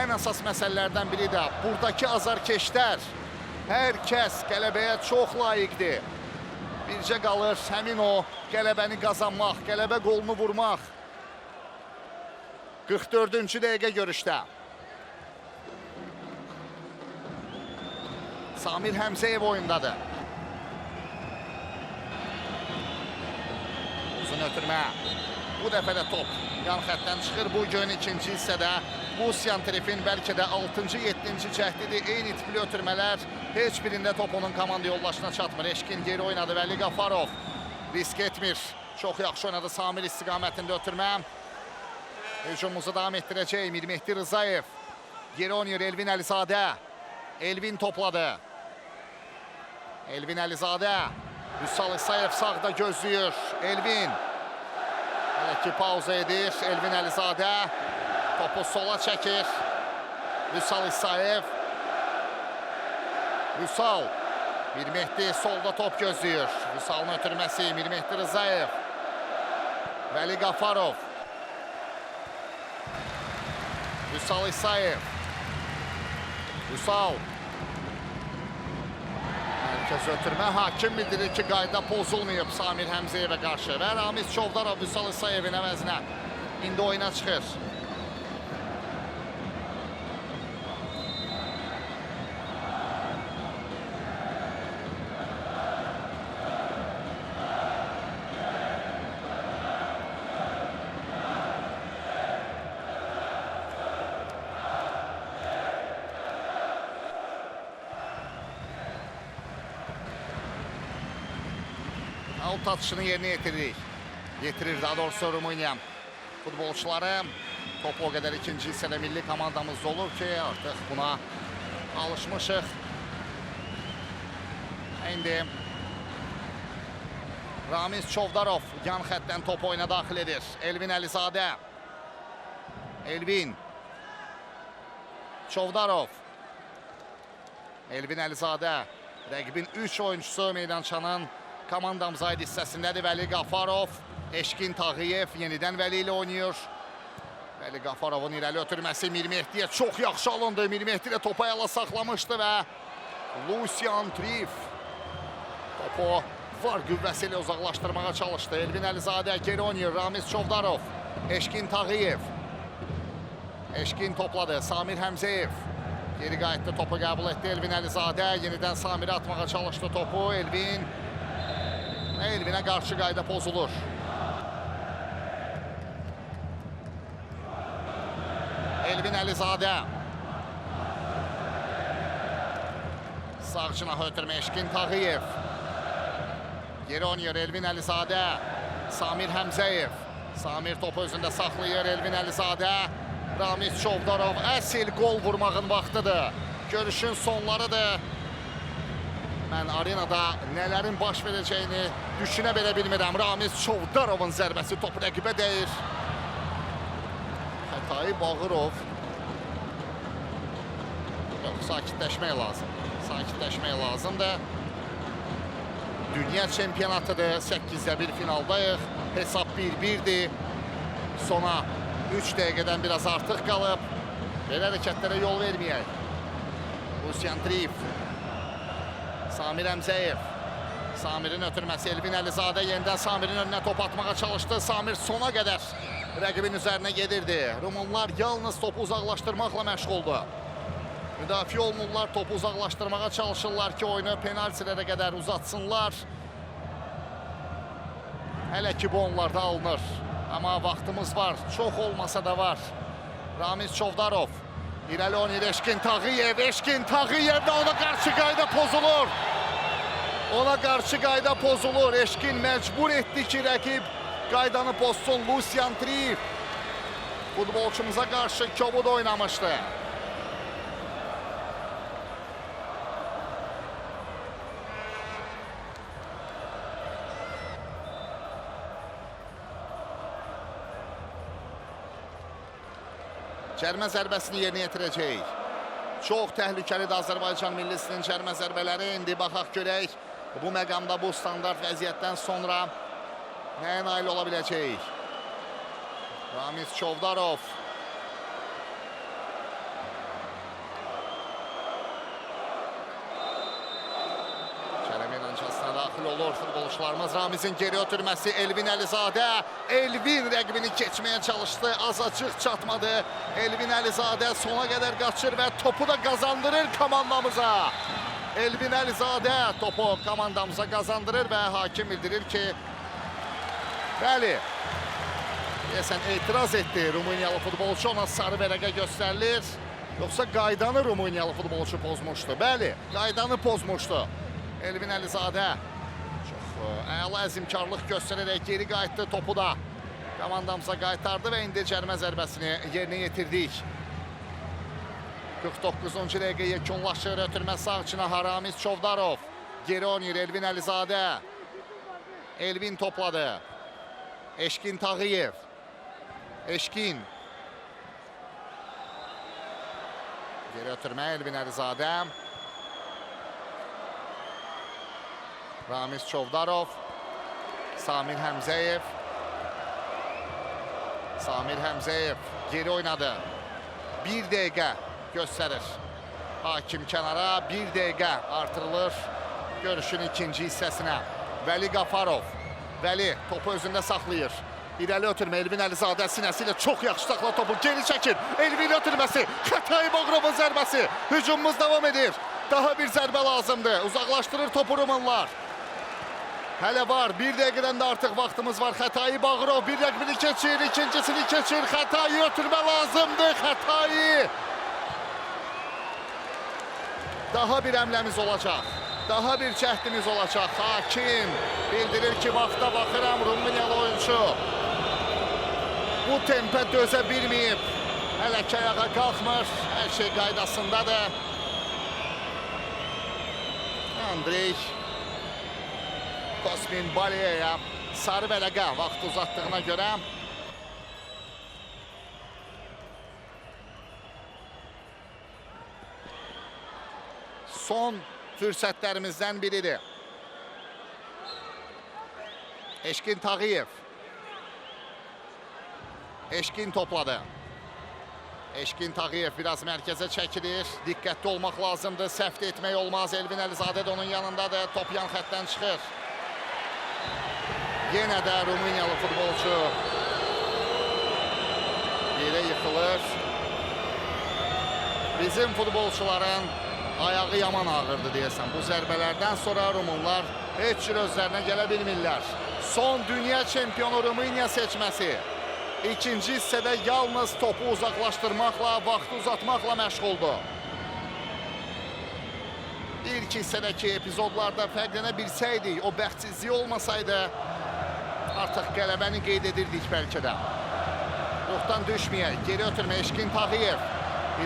ən əsas məsələlərdən biri də buradakı azarkeşlər. Hər kəs qələbəyə çox layiqdir. Bircə qalır həmin o qələbəni qazanmaq, qələbə qolunu vurmaq. 44-cü dəqiqə görüşdə. Samir Həmzəyev oyundadır. Uzun ötürmə. Bu dəfə də top Yan xəttdən çıxır. Bu gün ikinci hissədə Lucian Trifin bəlkə də 6-cı, 7-ci cəhdidir. Eyni tipli ötürmələr heç birində top onun komanda yoldaşına çatmır. Eşkin geri oynadı. Vəli Qafarov risk etmir. Çox yaxşı oynadı Samir istiqamətində ötürmə. Hücumumuzu davam etdirəcək Mirmehdi Rızayev. Geri oynayır Elvin Əlizadə. Elvin topladı. Elvin Əlizadə. Vüsal İsayev sağda gözləyir. Elvin. Hələ ki pauza edir. Elvin Əlizadə topu sola çəkir. Vüsal İsayev. Vüsal. Mirmehdi solda top gözləyir. Vüsalın ötürməsi Mirmehdi Rızayev. Vəli Qafarov. Vüsal İsayev. Vüsal. Mərkəz ötürmə. Hakim bildirir ki, qayda pozulmayıb Samir Həmzəyevə qarşı. Və Ramiz Çovdarov Vüsal İsayevin əvəzinə indi oyuna çıxır. Out atışını yerinə yetiririk. Yetirir daha doğrusu Rumıniya futbolçuları. Top o qədər ikinci hissədə milli komandamızda olur ki, artıq buna alışmışıq. İndi Ramiz Çovdarov yan xəttdən topu oyuna daxil edir. Elvin Əlizadə. Elvin. Çovdarov. Elvin Əlizadə. Rəqibin 3 oyunçusu meydançanın komandamıza aid hissəsindədir. Vəli Qafarov, Eşkin Tağıyev yenidən Vəli ilə oynayır. Vəli Qafarovun irəli ötürməsi Mirmehdiyə çox yaxşı alındı. Mirmehdi də topu ayala saxlamışdı və Lucian Trif topu var qüvvəsi ilə uzaqlaşdırmağa çalışdı. Elvin Əlizadə geri oynayır. Ramiz Çovdarov, Eşkin Tağıyev. Eşkin topladı. Samir Həmzəyev. Geri qayıtdı, topu qəbul etdi Elvin Əlizadə. Yenidən Samirə atmağa çalışdı topu. Elvin Elvinə qarşı qayda pozulur. Elvin Əlizadə. Sağ cinaha ötürmə Eşkin Tağıyev. Geri oynayır Elvin Əlizadə. Samir Həmzəyev. Samir topu özündə saxlayır Elvin Əlizadə. Ramiz Çovdarov əsl qol vurmağın vaxtıdır. Görüşün sonlarıdır. Mən arenada nələrin baş verəcəyini düşünə belə bilmirəm. Ramiz Çovdarovun zərbəsi top rəqibə dəyir. Xətai Bağırov. Yox, sakitləşmək lazım. Sakitləşmək lazımdır. Dünya çempionatıdır. 8-də 1 finaldayıq. Hesab 1-1-dir. Sona 3 dəqiqədən biraz artıq qalıb. Belə hərəkətlərə yol verməyək. Lucian Trif. Samir Əmzəyev. Samirin ötürməsi Elvin Əlizadə yenidən Samirin önünə top atmağa çalışdı. Samir sona qədər rəqibin üzərinə gedirdi. Rumunlar yalnız topu uzaqlaşdırmaqla məşğuldur. Müdafiə olunurlar, topu uzaqlaşdırmağa çalışırlar ki, oyunu penaltilərə qədər uzatsınlar. Hələ ki bu onlarda alınır. Amma vaxtımız var, çox olmasa da var. Ramiz Çovdarov. İrəli oynayır Eşkin Tağıyev. Eşkin Tağıyev də ona qarşı qayda pozulur. Ona qarşı qayda pozulur. Eşkin məcbur etdi ki, rəqib qaydanı pozsun. Lucian Trif futbolçumuza qarşı kobud oynamışdı. Cərmə zərbəsini yerinə yetirəcək. Çox təhlükəlidir Azərbaycan millisinin cərmə zərbələri. İndi baxaq görək bu məqamda bu standart vəziyyətdən sonra nəyə nail ola biləcəyik. Ramiz Çovdarov. Cərəmə meydançasına daxil olur futbolçularımız. Ramizin geri ötürməsi Elvin Əlizadə. Elvin rəqibini keçməyə çalışdı. Azacıq çatmadı. Elvin Əlizadə sona qədər qaçır və topu da qazandırır komandamıza. Elvin Əlizadə topu komandamıza qazandırır və hakim bildirir ki, bəli, Deyəsən etiraz etdi Rumıniyalı futbolçu, ona sarı vərəqə göstərilir. Yoxsa qaydanı Rumıniyalı futbolçu pozmuşdu. Bəli, qaydanı pozmuşdu. Elvin Əlizadə çox əla əzimkarlıq göstərərək geri qayıtdı topu da. Komandamıza qaytardı və indi cərimə zərbəsini yerinə yetirdik. 49-cu dəqiqə yekunlaşır. Ötürmə sağ cinaha Ramiz Çovdarov. Geri oynayır Elvin Əlizadə. Elvin topladı. Eşkin Tağıyev. Eşkin. Geri ötürmə Elvin Əlizadə. Ramiz Çovdarov. Samir Həmzəyev. Samir Həmzəyev geri oynadı. Bir dəqiqə göstərir. Hakim kənara bir dəqiqə artırılır görüşün ikinci hissəsinə. Vəli Qafarov. Vəli topu özündə saxlayır. İrəli ötürmə Elvin Əlizadə sinəsi ilə çox yaxşı saxla topu. Geri çəkir. Elvin ötürməsi. Xətai Bağırovun zərbəsi. Hücumumuz davam edir. Daha bir zərbə lazımdır. Uzaqlaşdırır topu Rumunlar. Hələ var. Bir dəqiqədən də artıq vaxtımız var. Xətai Bağırov bir rəqibini keçir, ikincisini keçir. Xətai ötürmə lazımdır. Xətai. Daha bir əmləmiz olacaq. Daha bir cəhdimiz olacaq. Hakim bildirir ki, vaxta baxıram Rumıniyalı oyunçu. Bu tempə dözə bilməyib. Hələ ki ayağa qalxmır. Hər şey qaydasındadır. Andrey Kosmin Baliyaya sarı vərəqə vaxt uzatdığına görə son fürsətlərimizdən biridir. Eşkin Tağıyev. Eşkin topladı. Eşkin Tağıyev biraz mərkəzə çəkilir. Diqqətli olmaq lazımdır. Səhv də etmək olmaz. Elvin Əlizadə də onun yanındadır. Top yan xəttdən çıxır. Yenə də Rumıniyalı futbolçu yerə yıxılır. Bizim futbolçuların ayağı yaman ağırdı deyəsən. Bu zərbələrdən sonra Rumunlar heç cür özlərinə gələ bilmirlər. Son dünya çempionu Rumıniya seçməsi. İkinci hissədə yalnız topu uzaqlaşdırmaqla, vaxtı uzatmaqla məşğuldur. İlk hissədəki epizodlarda fərqlənə bilsəydik, o bəxtsizlik olmasaydı, artıq qələbəni qeyd edirdik bəlkə də. Ruhdan düşməyək, geri ötürmə Eşkin Tağıyev.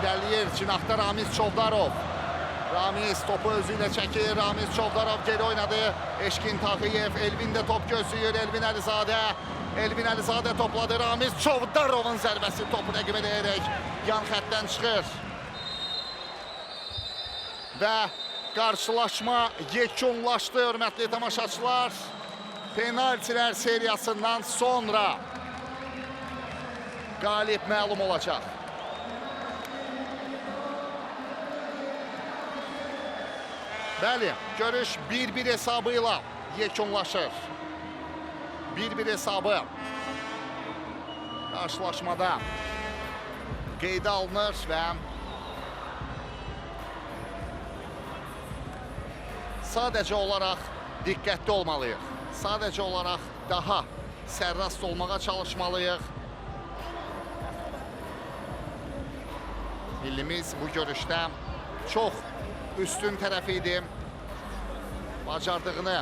İrəliyir, cinahda Ramiz Çovdarov. Ramiz topu özü ilə çəkir, Ramiz Çovdarov geri oynadı. Eşkin Tağıyev, Elvin də top gözləyir, Elvin Əlizadə. Elvin Əlizadə topladı, Ramiz Çovdarovun zərbəsi topu rəqibə dəyərək yan xəttdən çıxır. Və qarşılaşma yekunlaşdı, hörmətli tamaşaçılar. Penaltilər seriyasından sonra qalib məlum olacaq. Bəli, görüş 1-1 hesabı ilə yekunlaşır. 1-1 hesabı qarşılaşmada qeydə alınır və sadəcə olaraq diqqətli olmalıyıq. Sadəcə olaraq daha sərrast olmağa çalışmalıyıq. Millimiz bu görüşdə çox üstün tərəfi idi. Bacardığını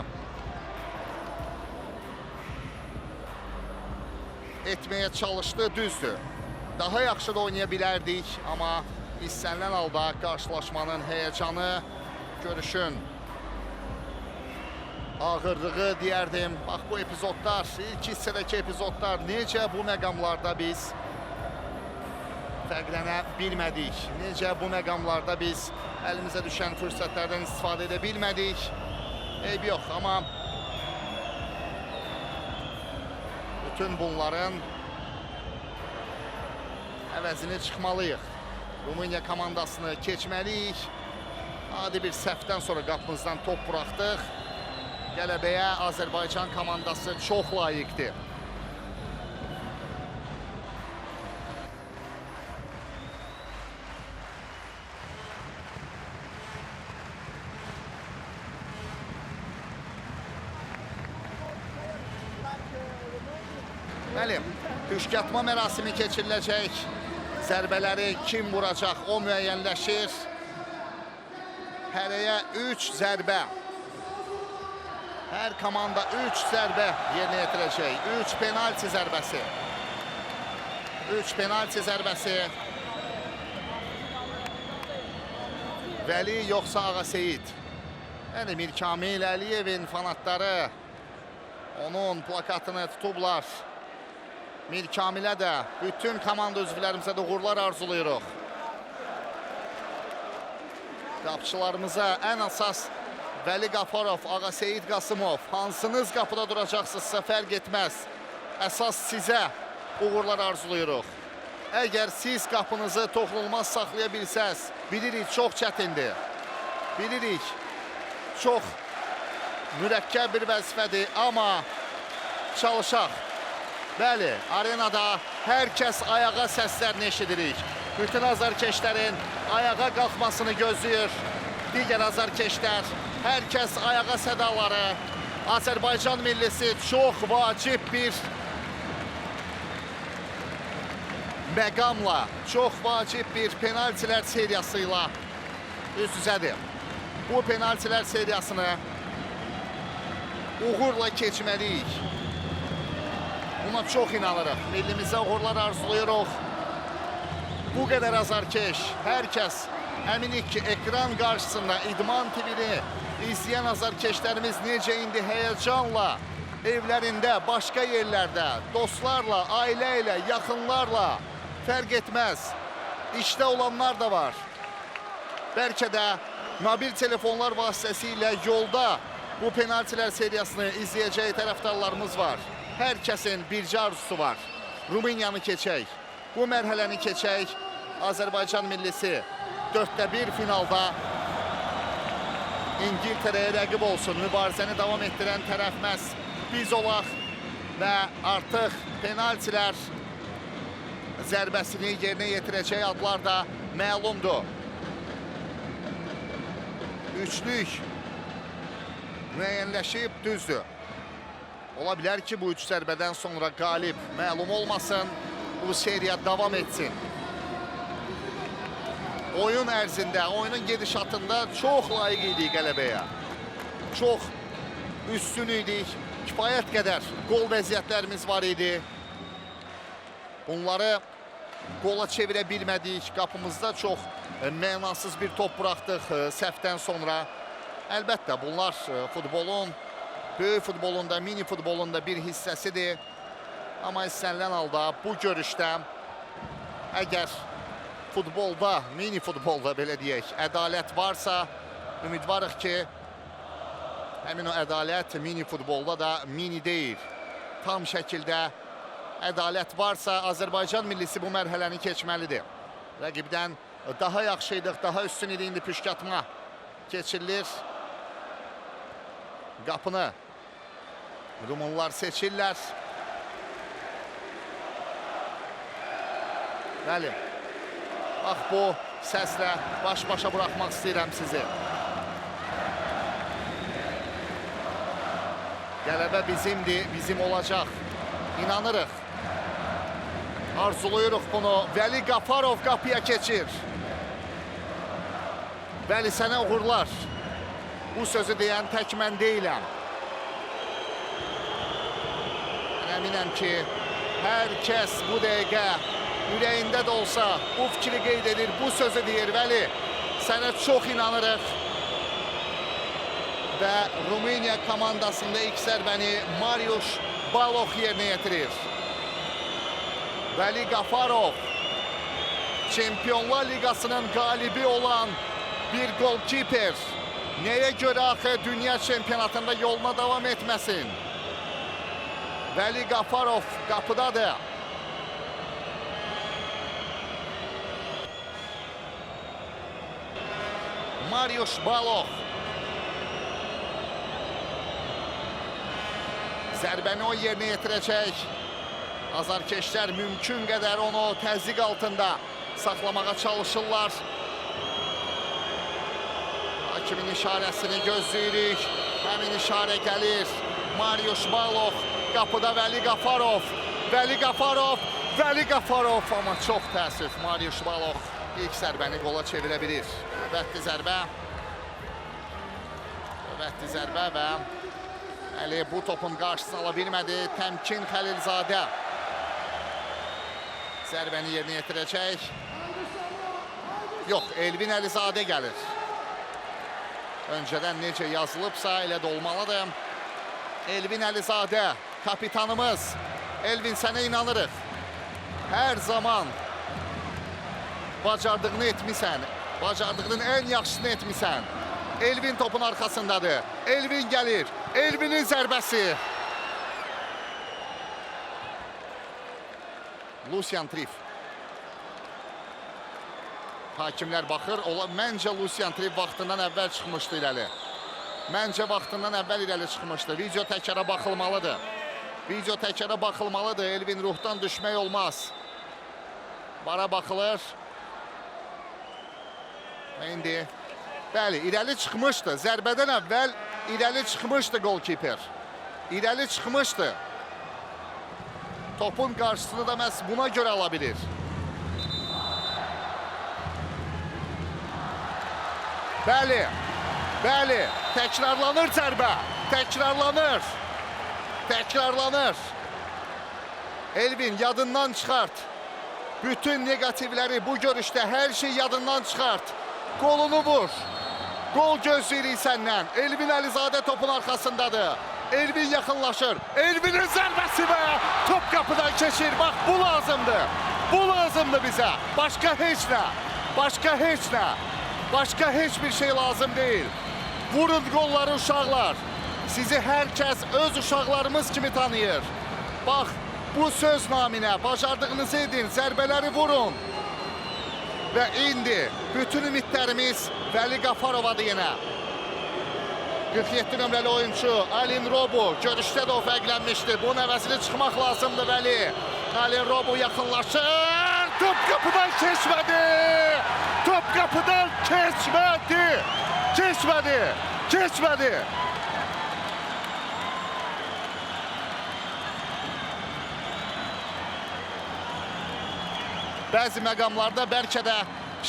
etməyə çalışdı, düzdür. Daha yaxşı da oynaya bilərdik, amma istənilən halda qarşılaşmanın həyəcanı, görüşün ağırlığı deyərdim. Bax bu epizodlar, ilk hissədəki epizodlar necə bu məqamlarda biz fərqlənə bilmədik. Necə bu məqamlarda biz əlimizə düşən fürsətlərdən istifadə edə bilmədik. Eybi yox, amma bütün bunların əvəzini çıxmalıyıq. Rumıniya komandasını keçməliyik. Adi bir səhvdən sonra qapımızdan top buraxdıq. Qələbəyə Azərbaycan komandası çox layiqdir. Bəli, püşkatma mərasimi keçiriləcək. Zərbələri kim vuracaq, o müəyyənləşir. Hərəyə 3 zərbə. Hər komanda 3 zərbə yerinə yetirəcək. 3 penalti zərbəsi. 3 penalti zərbəsi. Vəli yoxsa Ağaseyid? Yəni Mirkamil Əliyevin fanatları onun plakatını tutublar. Mirkamilə də, bütün komanda üzvlərimizə də uğurlar arzulayırıq. Qapıçılarımıza ən əsas Vəli Qafarov, Ağaseyid Qasımov, hansınız qapıda duracaqsınızsa fərq etməz. Əsas sizə uğurlar arzulayırıq. Əgər siz qapınızı toxunulmaz saxlaya bilsəz, bilirik çox çətindir. Bilirik çox mürəkkəb bir vəzifədir, amma çalışaq. Bəli, arenada hər kəs ayağa səslərini eşidirik. Bütün azarkeşlərin ayağa qalxmasını gözləyir. Digər azarkeşlər, hər kəs ayağa sədaları. Azərbaycan millisi çox vacib bir məqamla, çox vacib bir penaltilər seriyası ilə üz-üzədir. Bu penaltilər seriyasını uğurla keçməliyik. Buna çox inanırıq. Millimizə uğurlar arzulayırıq. Bu qədər azarkeş, hər kəs əminik ki, ekran qarşısında İdman TV-ni izləyən azarkeşlərimiz necə indi həyəcanla evlərində, başqa yerlərdə, dostlarla, ailə ilə, yaxınlarla fərq etməz. İşdə olanlar da var. Bəlkə də mobil telefonlar vasitəsilə yolda bu penaltilər seriyasını izləyəcək tərəfdarlarımız var. Hər kəsin bircə arzusu var. Rumıniyanı keçək. Bu mərhələni keçək. Azərbaycan millisi 4-1 finalda İngiltərəyə rəqib olsun. Mübarizəni davam etdirən tərəf məhz biz olaq və artıq penaltilər zərbəsini yerinə yetirəcək adlar da məlumdur. Üçlük müəyyənləşib, düzdür. Ola bilər ki, bu üç zərbədən sonra qalib məlum olmasın, bu seriya davam etsin. Oyun ərzində, oyunun gedişatında çox layiq idik qələbəyə. Çox üstün idik. Kifayət qədər qol vəziyyətlərimiz var idi. Bunları qola çevirə bilmədik. Qapımızda çox mənasız bir top buraxdıq səhvdən sonra. Əlbəttə, bunlar futbolun, böyük futbolun da, mini futbolun da bir hissəsidir. Amma istənilən halda bu görüşdə əgər futbolda, mini futbolda belə deyək, ədalət varsa, ümidvarıq ki, həmin o ədalət mini futbolda da mini deyil. Tam şəkildə ədalət varsa, Azərbaycan millisi bu mərhələni keçməlidir. Rəqibdən daha yaxşı idik, daha üstün idi, indi püşkatma keçirilir. Qapını Rumunlar seçirlər. Bəli. Bax bu səslə baş-başa buraxmaq istəyirəm sizi. Qələbə bizimdir, bizim olacaq. İnanırıq. Arzuluyuruq bunu. Vəli Qafarov qapıya keçir. Vəli, sənə uğurlar. Bu sözü deyən tək mən deyiləm. Mən əminəm ki, hər kəs bu dəqiqə ürəyində də olsa bu fikri qeyd edir, bu sözü deyir. Vəli, sənə çox inanırıq. Və Rumıniya komandasında ilk zərbəni Mariusz Baloch yerinə yetirir. Vəli Qafarov Çempionlar Liqasının qalibi olan bir golkiper. Nəyə görə axı dünya çempionatında yoluna davam etməsin? Vəli Qafarov qapıdadır. Mariusz Baloch. Zərbəni o yerinə yetirəcək. Azarkeşlər mümkün qədər onu təzyiq altında saxlamağa çalışırlar. Hakimin işarəsini gözləyirik. Həmin işarə gəlir. Mariusz Baloch qapıda Vəli Qafarov. Vəli Qafarov, Vəli Qafarov, amma çox təəssüf, Mariusz Baloch ilk zərbəni qola çevirə bilir. Qüvvətli zərbə. Qüvvətli zərbə və Əli bu topun qarşısını ala bilmədi. Təmkin Xəlilzadə zərbəni yerinə yetirəcək. Yox, Elvin Əlizadə gəlir. Öncədən necə yazılıbsa elə də olmalıdır. Elvin Əlizadə, kapitanımız. Elvin, sənə inanırıq. Hər zaman bacardığını etmisən. Bacardığının ən yaxşısını etmisən. Elvin topun arxasındadır. Elvin gəlir. Elvinin zərbəsi. Lucian Trif. Hakimlər baxır. Məncə Lucian Trif vaxtından əvvəl çıxmışdı irəli. Məncə vaxtından əvvəl irəli çıxmışdı. Video təkara baxılmalıdır. Video təkara baxılmalıdır. Elvin, ruhdan düşmək olmaz. Vara baxılır. Və indi, bəli, irəli çıxmışdı. Zərbədən əvvəl irəli çıxmışdı golkiper. İrəli çıxmışdı. Topun qarşısını da məhz buna görə ala bilir. Bəli, bəli, təkrarlanır zərbə. Təkrarlanır. Təkrarlanır. Elvin, yadından çıxart. Bütün negativləri bu görüşdə, hər şey yadından çıxart. Qolunu vur. Qol gözləyirik səndən. Elvin Əlizadə topun arxasındadır. Elvin yaxınlaşır. Elvinin zərbəsi və top qapıdan keçir. Bax, bu lazımdır. Bu lazımdır bizə. Başqa heç nə. Başqa heç nə. Başqa heç bir şey lazım deyil. Vurun qolları uşaqlar. Sizi hər kəs öz uşaqlarımız kimi tanıyır. Bax, bu söz naminə bacardığınızı edin, zərbələri vurun. Və indi bütün ümidlərimiz Vəli Qafarovadır yenə. 47 nömrəli oyunçu Alin Robu görüşdə də o fərqlənmişdi. Bunun əvəzini çıxmaq lazımdır Vəli. Alin Robu yaxınlaşır. Top qapıdan keçmədi. Top qapıdan keçmədi. Keçmədi. Keçmədi. Bəzi məqamlarda bəlkə də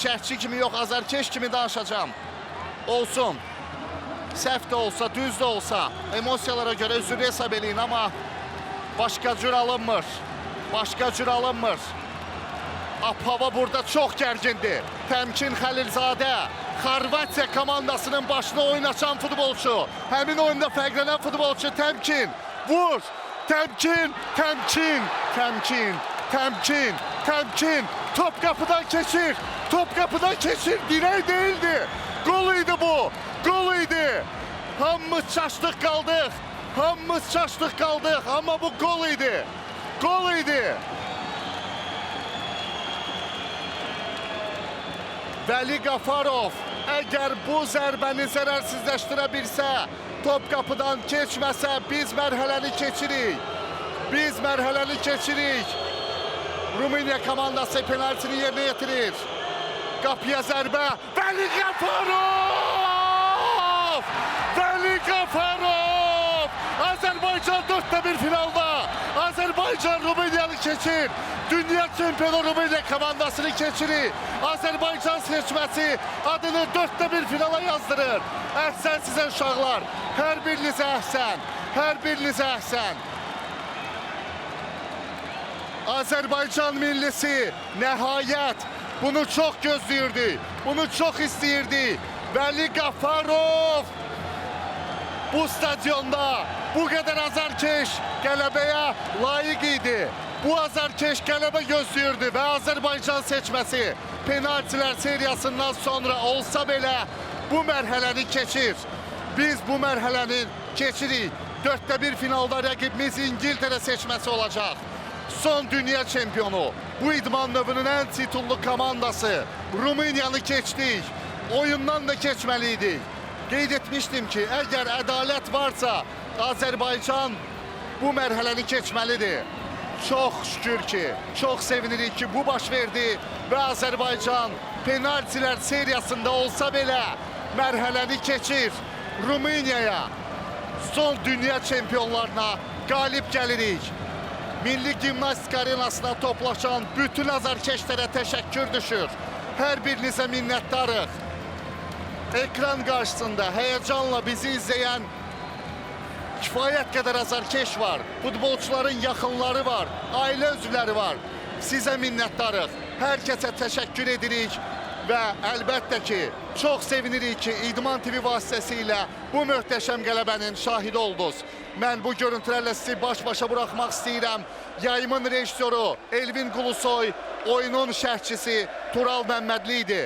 şərhçi kimi yox, azarkeş kimi danışacağam. Olsun. Səhv də olsa, düz də olsa, emosiyalara görə üzrlü hesab eləyin, amma başqa cür alınmır. Başqa cür alınmır. Hava burada çox gərgindir. Təmkin Xəlilzadə, Xorvatiya komandasının başına oyun açan futbolçu. Həmin oyunda fərqlənən futbolçu Təmkin. Vur! Təmkin, Təmkin, Təmkin, Təmkin, Təmkin. Top qapıdan keçir. Top qapıdan keçir. Dirək deyildi. Gol idi bu. Gol idi. Hamımız çaşdıq qaldıq. Hamımız çaşdıq qaldıq. Amma bu gol idi. Gol idi. Vəli Qafarov əgər bu zərbəni zərərsizləşdirə bilsə, top qapıdan keçməsə, biz mərhələni keçirik. Biz mərhələni keçirik. Rumıniya komandası penaltini yerinə yetirir. Qapıya zərbə. Vəli Qafarov! Vəli Qafarov! Azərbaycan 4-1 finalda. Azərbaycan Rumıniyanı keçir. Dünya çempionu Rumıniya komandasını keçirir. Azərbaycan seçməsi adını 4-1 finala yazdırır. Əhsən sizə uşaqlar. Hər birinizə əhsən. Hər birinizə əhsən. Azərbaycan millisi nəhayət bunu çox gözləyirdi. Bunu çox istəyirdi. Vəli Qafarov bu stadionda bu qədər azarkeş qələbəyə layiq idi. Bu azarkeş qələbə gözləyirdi və Azərbaycan seçməsi penaltilər seriyasından sonra olsa belə bu mərhələni keçir. Biz bu mərhələni keçirik. 4-1 finalda rəqibimiz İngiltərə seçməsi olacaq. Son dünya çempionu, bu idman növünün ən titullu komandası Rumıniyanı keçdik. Oyundan da keçməliydik. Qeyd etmişdim ki, əgər ədalət varsa, Azərbaycan bu mərhələni keçməlidir. Çox şükür ki, çox sevinirik ki, bu baş verdi və Azərbaycan penaltilər seriyasında olsa belə mərhələni keçir. Rumıniyaya, son dünya çempionlarına qalib gəlirik. Milli Gimnastika Arenasına toplaşan bütün azarkeşlərə təşəkkür düşür. Hər birinizə minnətdarıq. Ekran qarşısında həyəcanla bizi izləyən kifayət qədər azarkeş var. Futbolçuların yaxınları var, ailə üzvləri var. Sizə minnətdarıq. Hər kəsə təşəkkür edirik və əlbəttə ki, çox sevinirik ki, İdman TV vasitəsilə bu möhtəşəm qələbənin şahidi oldunuz. Mən bu görüntülərlə sizi baş-başa buraxmaq istəyirəm. Yayımın rejissoru Elvin Qulusoy, oyunun şərhçisi Tural Məmmədli idi.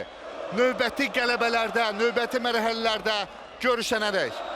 Növbəti qələbələrdə, növbəti mərhələlərdə görüşənədək.